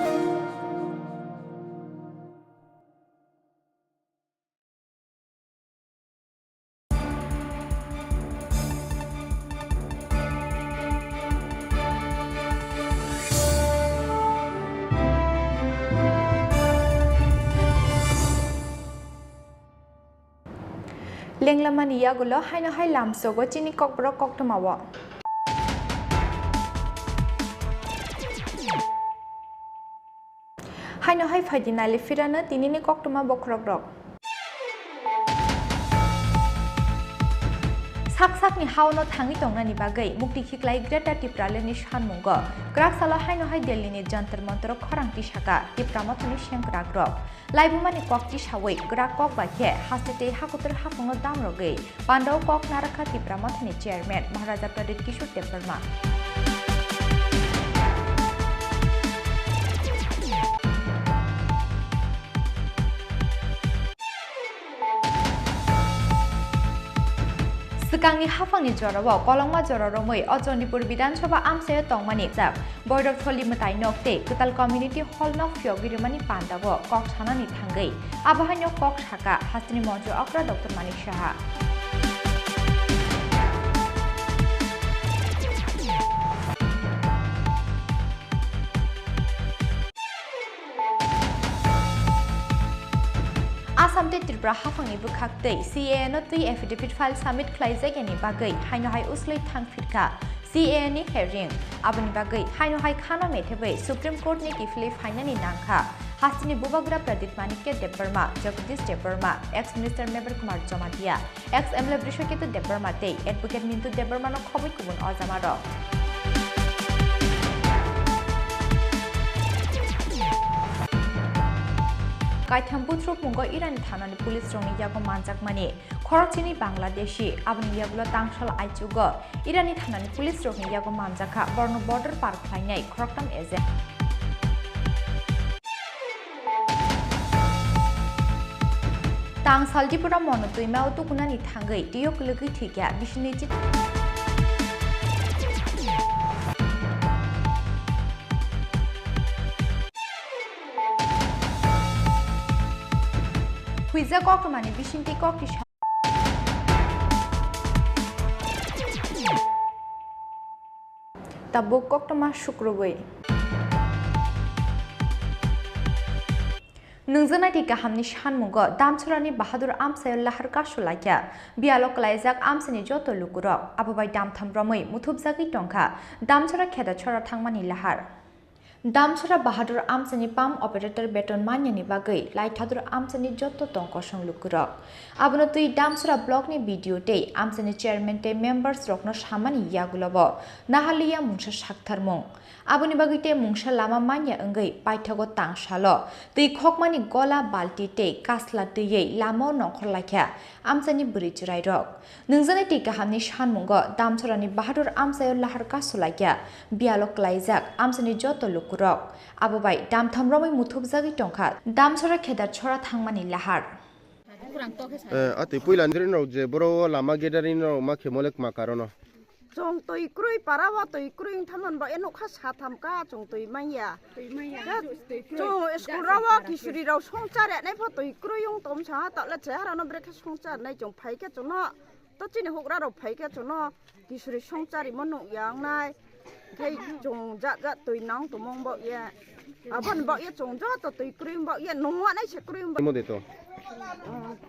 Lenglamani yagulo haino hai lamsogo chini kokborok koktwmao. Haino hai phaidi nali phirano tinini koktwma bokhorokrok. Sak sakni haono thangwi tongnani bagwi mukti khiklai Greater Tipralandni sanmungo kwrak salo haino hai Delhini Jantar Mantar khorang tisaka Tipra Mothani sengkrakrok. Laibumani kok tisawi kwrak kok bai khe haste tei hakutur haphangno damrogwi Pandao kok narakha Tipra Mothani chairman Maharaja Pradyut Kishore Debbarma. Swkangni haphangni jorao kolokma jora romwi o Chandipur Bidhan Sabha amchaio tongmani jak Boirok tholi mwtai nok tei kwtal community hall nok phiyogwi rwmani pandao kok sanani thangwi abo haino kok saka hasteni moncho okra Doctor Manik Saha. Assam tei Tripura haphangni bwkhak tei C A A no twi affidavit file submit khlaijak yani bagwi haino hai uslui thang phirkha. C A A ni hearing. Aboni bagwi haino hai khano methebwi Supreme Court ni kiphilwi phainani nangkha. Hasteni bubagra Pradyut Manikya Debbarma, Jagdish Debbarma, ex Minister Mevar Kumar Jamatia, ex M L A Brishaketu Debbarma tei Advocate Mintu Debbarma no khobwi kubun ojamarok. Kaitham buthrukmungo Irani thanani police rokni yago manjakmani. Khorokchini Bangladeshi, aboni yagulo tangsal aichugo Irani thanani police rokni yago manjakha, borno border par khlainai khoroktham agent. Tangsal Tripura mono twima o tukunani thangwi twiyo kwlwgwi thwikha, bisini chit- Huijak koktwmani bisingtwi kokti sa- Tabuk koktwma sukrubwi. Nungjaknai tei kahamni sanmungo Damchorani Bahadur amchaio lahar kasu laikha. Biyalo kwlaijak amchaini joto lukurok abo bai damtham romwi muthubjagwi tongkha Damchora Khedachora thangmani lahar. Damsora Bahadur amchaini pump operator beton manyani bagwi Laithadur amchaini joto tong kosong lukurok. Abono twi Damsora blockni B D O tei amchaini chairman tei members rokno samani yagulobo nahaliya mungsa saktharmung. Aboni bagwi tei mungsa lama manya wngwi paithago tangsalo twi khokmani gola, balti tei kasla twiwi lamao nongkhor laikha amchaini bwrwi chwrairok. Nungjaknai twi kahamni sanmungo Damsorani Bahadur amchaio lahar kasu laikha biyalo klaijak amchaini joto lukurok. Abo bai damtham romwi muthubjagwi tongkha Damsora Khedar Chora thangmani lahar. Eh, atwi puila ni rok je boro o lama gedari rok ma khemo le kma karono. Chwng twi kwrwi para o twi kwrwi wng thamani bo e nokha satham ka chwng twi manya. Twi manya. Ka chwng school rok o kisuri rok songchar ya nai pho twi kwrwi wng tom sa ha ta le chehara no brekhe songchar nai chwng phai khe chwng no to chini hokra rok phai khe chwng no kisuri songchar imo nuk ya wngnai. Khai chwng jat jat twi nang tongmung bo ye. Abon bo ye chwng joto twi kwrwi bo ye nung wa nai se kwrwi bo. Imo de to.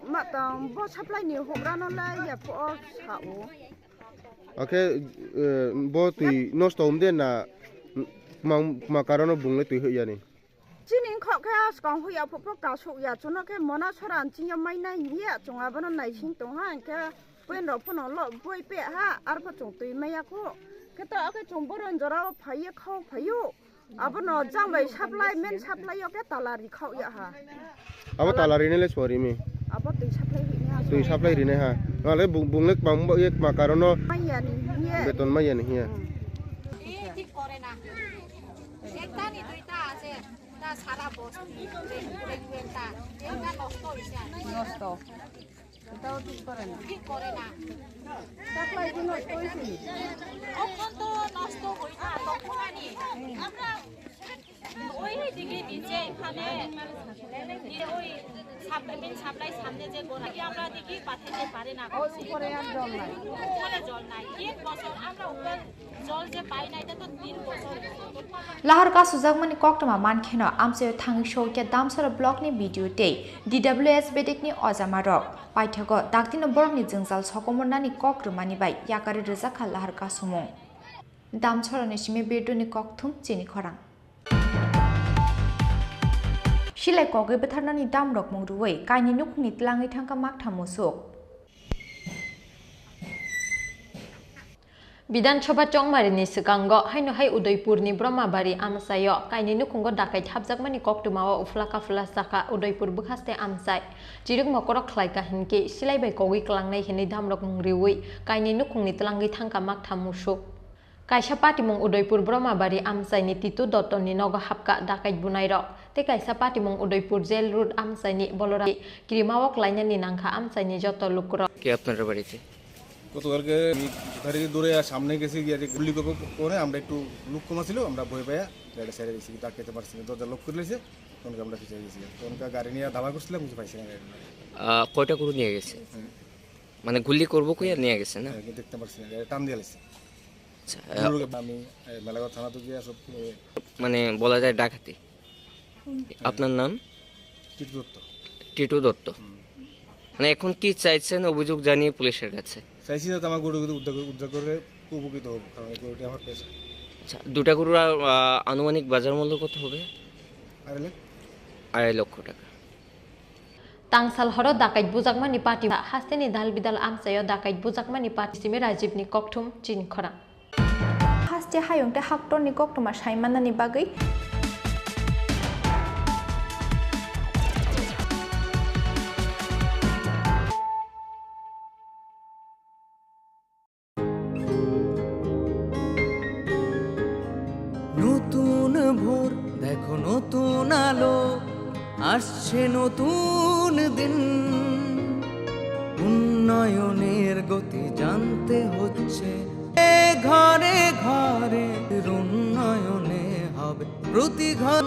Ma tang bo supply ni hokra no lai ya pho sa o. Akhe, eh, bo twi nosto wng de na, ma, ma karono bung le twi hoyani? Chini wngkha khe swkang hoya phuphu kasuk ya, chuno khe mona sora nchingya mai nai hiya, chwng abono naising tong ha, hinkhe point rok phano lo boi pe ha, arpho chwng twi maya kho. Khe to akhe chwng boron jora o phaiye khao phaio. Abono jang bai supply, main supply o khe tala ri khao ya ha. Abo tala rinai le sori mi. Abo twi supply ri ya. Twi supply rinai ha. Nale bung, bung le kma, bung ye kma karono. Maya ni hiye. Beton maya ni hiya. Hmm. এ ঠিক করে না। একটা নি দুইটা আছে, তা সারা বস, রেগুলার তা, এটা নষ্ট হইছে আর কি। নষ্ট। এটাও ঠিক করে না। ঠিক করে না। তারপরে এই যে নষ্ট হইছে। তখন তো নষ্ট হই না, তখন আনি। আমরা ওই দিকে নিচে এখানে, ওই সাপ্লাই, মেইন সাপ্লাই সামনে যে গোড়া, আমরা দেখি পাঠাতে পারে না। ওই উপরে আর জল নাই। উপরে জল নাই। তিন বছর আমরা উপরে জল যে পাই না, এটা তো তিন বছর। Lahar kasujakmani koktwma mankheno amchaio thangwi sokya Damsora blockni B D O tei D W S bedekni ojamarok. Paithago daktino borokni jwngjal sokomornani kok rwmani bai yakarwi rwjakha lahar kasumung. Damsorani simi Birduni kokthum chini khorang. Silai kogwi bwtharnani damrok mung rwui kaini nukhungni tlangwi thangkha maktham musuk. Bidhan Sabha chongmarini swkango haino hai Udaipurni Brahmabari amchaio kaini nukhungo dakait hapjakmani koktwmao uphla kaphla sakha Udaipur bwkhaste amchai. Chirikmo korok khlaikha hinkhe silai bai kogwi klangnai hinwi damrok mung rwui kaini nukhungni tlangwi thangkha maktham musuk. Kaisa patimung Udaipur Brahmabari amchaini Titu Dottoni nogo hapkha dakait bunairok. Tei kaisa patimung Udaipur Jail Road amchaini Boloram Kirimao klainani nangkha amchaini joto lukurok. কে আপনার বাড়িতে? গতকালকে আমি গাড়ি দৌড়ে আর সামনে গেছি, গিয়ে যে গুলি করবো করে আমরা একটু লোক কম ছিল, আমরা ভয় পাইয়া গাড়ি ছেড়ে দিয়েছি, কিন্তু আটকাতে পারছি না, দরজা লক করে দিয়েছে, তখনকে আমরা পিছিয়ে গেছি। তখনকে গাড়ি নিয়ে দাবা করছিলাম, কিছু পাইছি না গাড়ি। আহ, কয়টা গরু নিয়ে গেছে? হ্যাঁ। মানে গুলি করবো কইয়া নিয়ে গেছে না? হ্যাঁ, কিন্তু দেখতে পারছি না, গাড়ি টান দিয়ে গেছে। আচ্ছা, আহ, আমি, এ, মেলাঘর থানা তো গিয়ে সব, এ, মানে বলা যায় ডাকাতি। আপনার নাম? টিটু দত্ত। টিটু দত্ত। হুম। মানে এখন কি চাইছেন অভিযোগ জানিয়ে পুলিশের কাছে? চাইছি যাতে আমার গরু উদ্ধার করে, উদ্ধার করে খুব উপকৃত হব, কারণ এই গরুটি আমার পেশা। আচ্ছা, দুটা গরুর, আহ, আনুমানিক বাজার মূল্য কত হবে? আড়াই লাখ। আড়াই লক্ষ টাকা। Tangsal horo dakait bujakmani party, hasteni dal bidal amchaio dakait bujakmani party simi Rajibni kokthum chini khorang. Haste hayung tei haktorni koktwma saimanani bagwi. নতুন ভোর, দেখো নতুন আলো, আসছে নতুন দিন। উন্নয়নের গতি জানতে হচ্ছে এ ঘরে ঘরে, উন্নয়নে হবে প্রতি ঘর।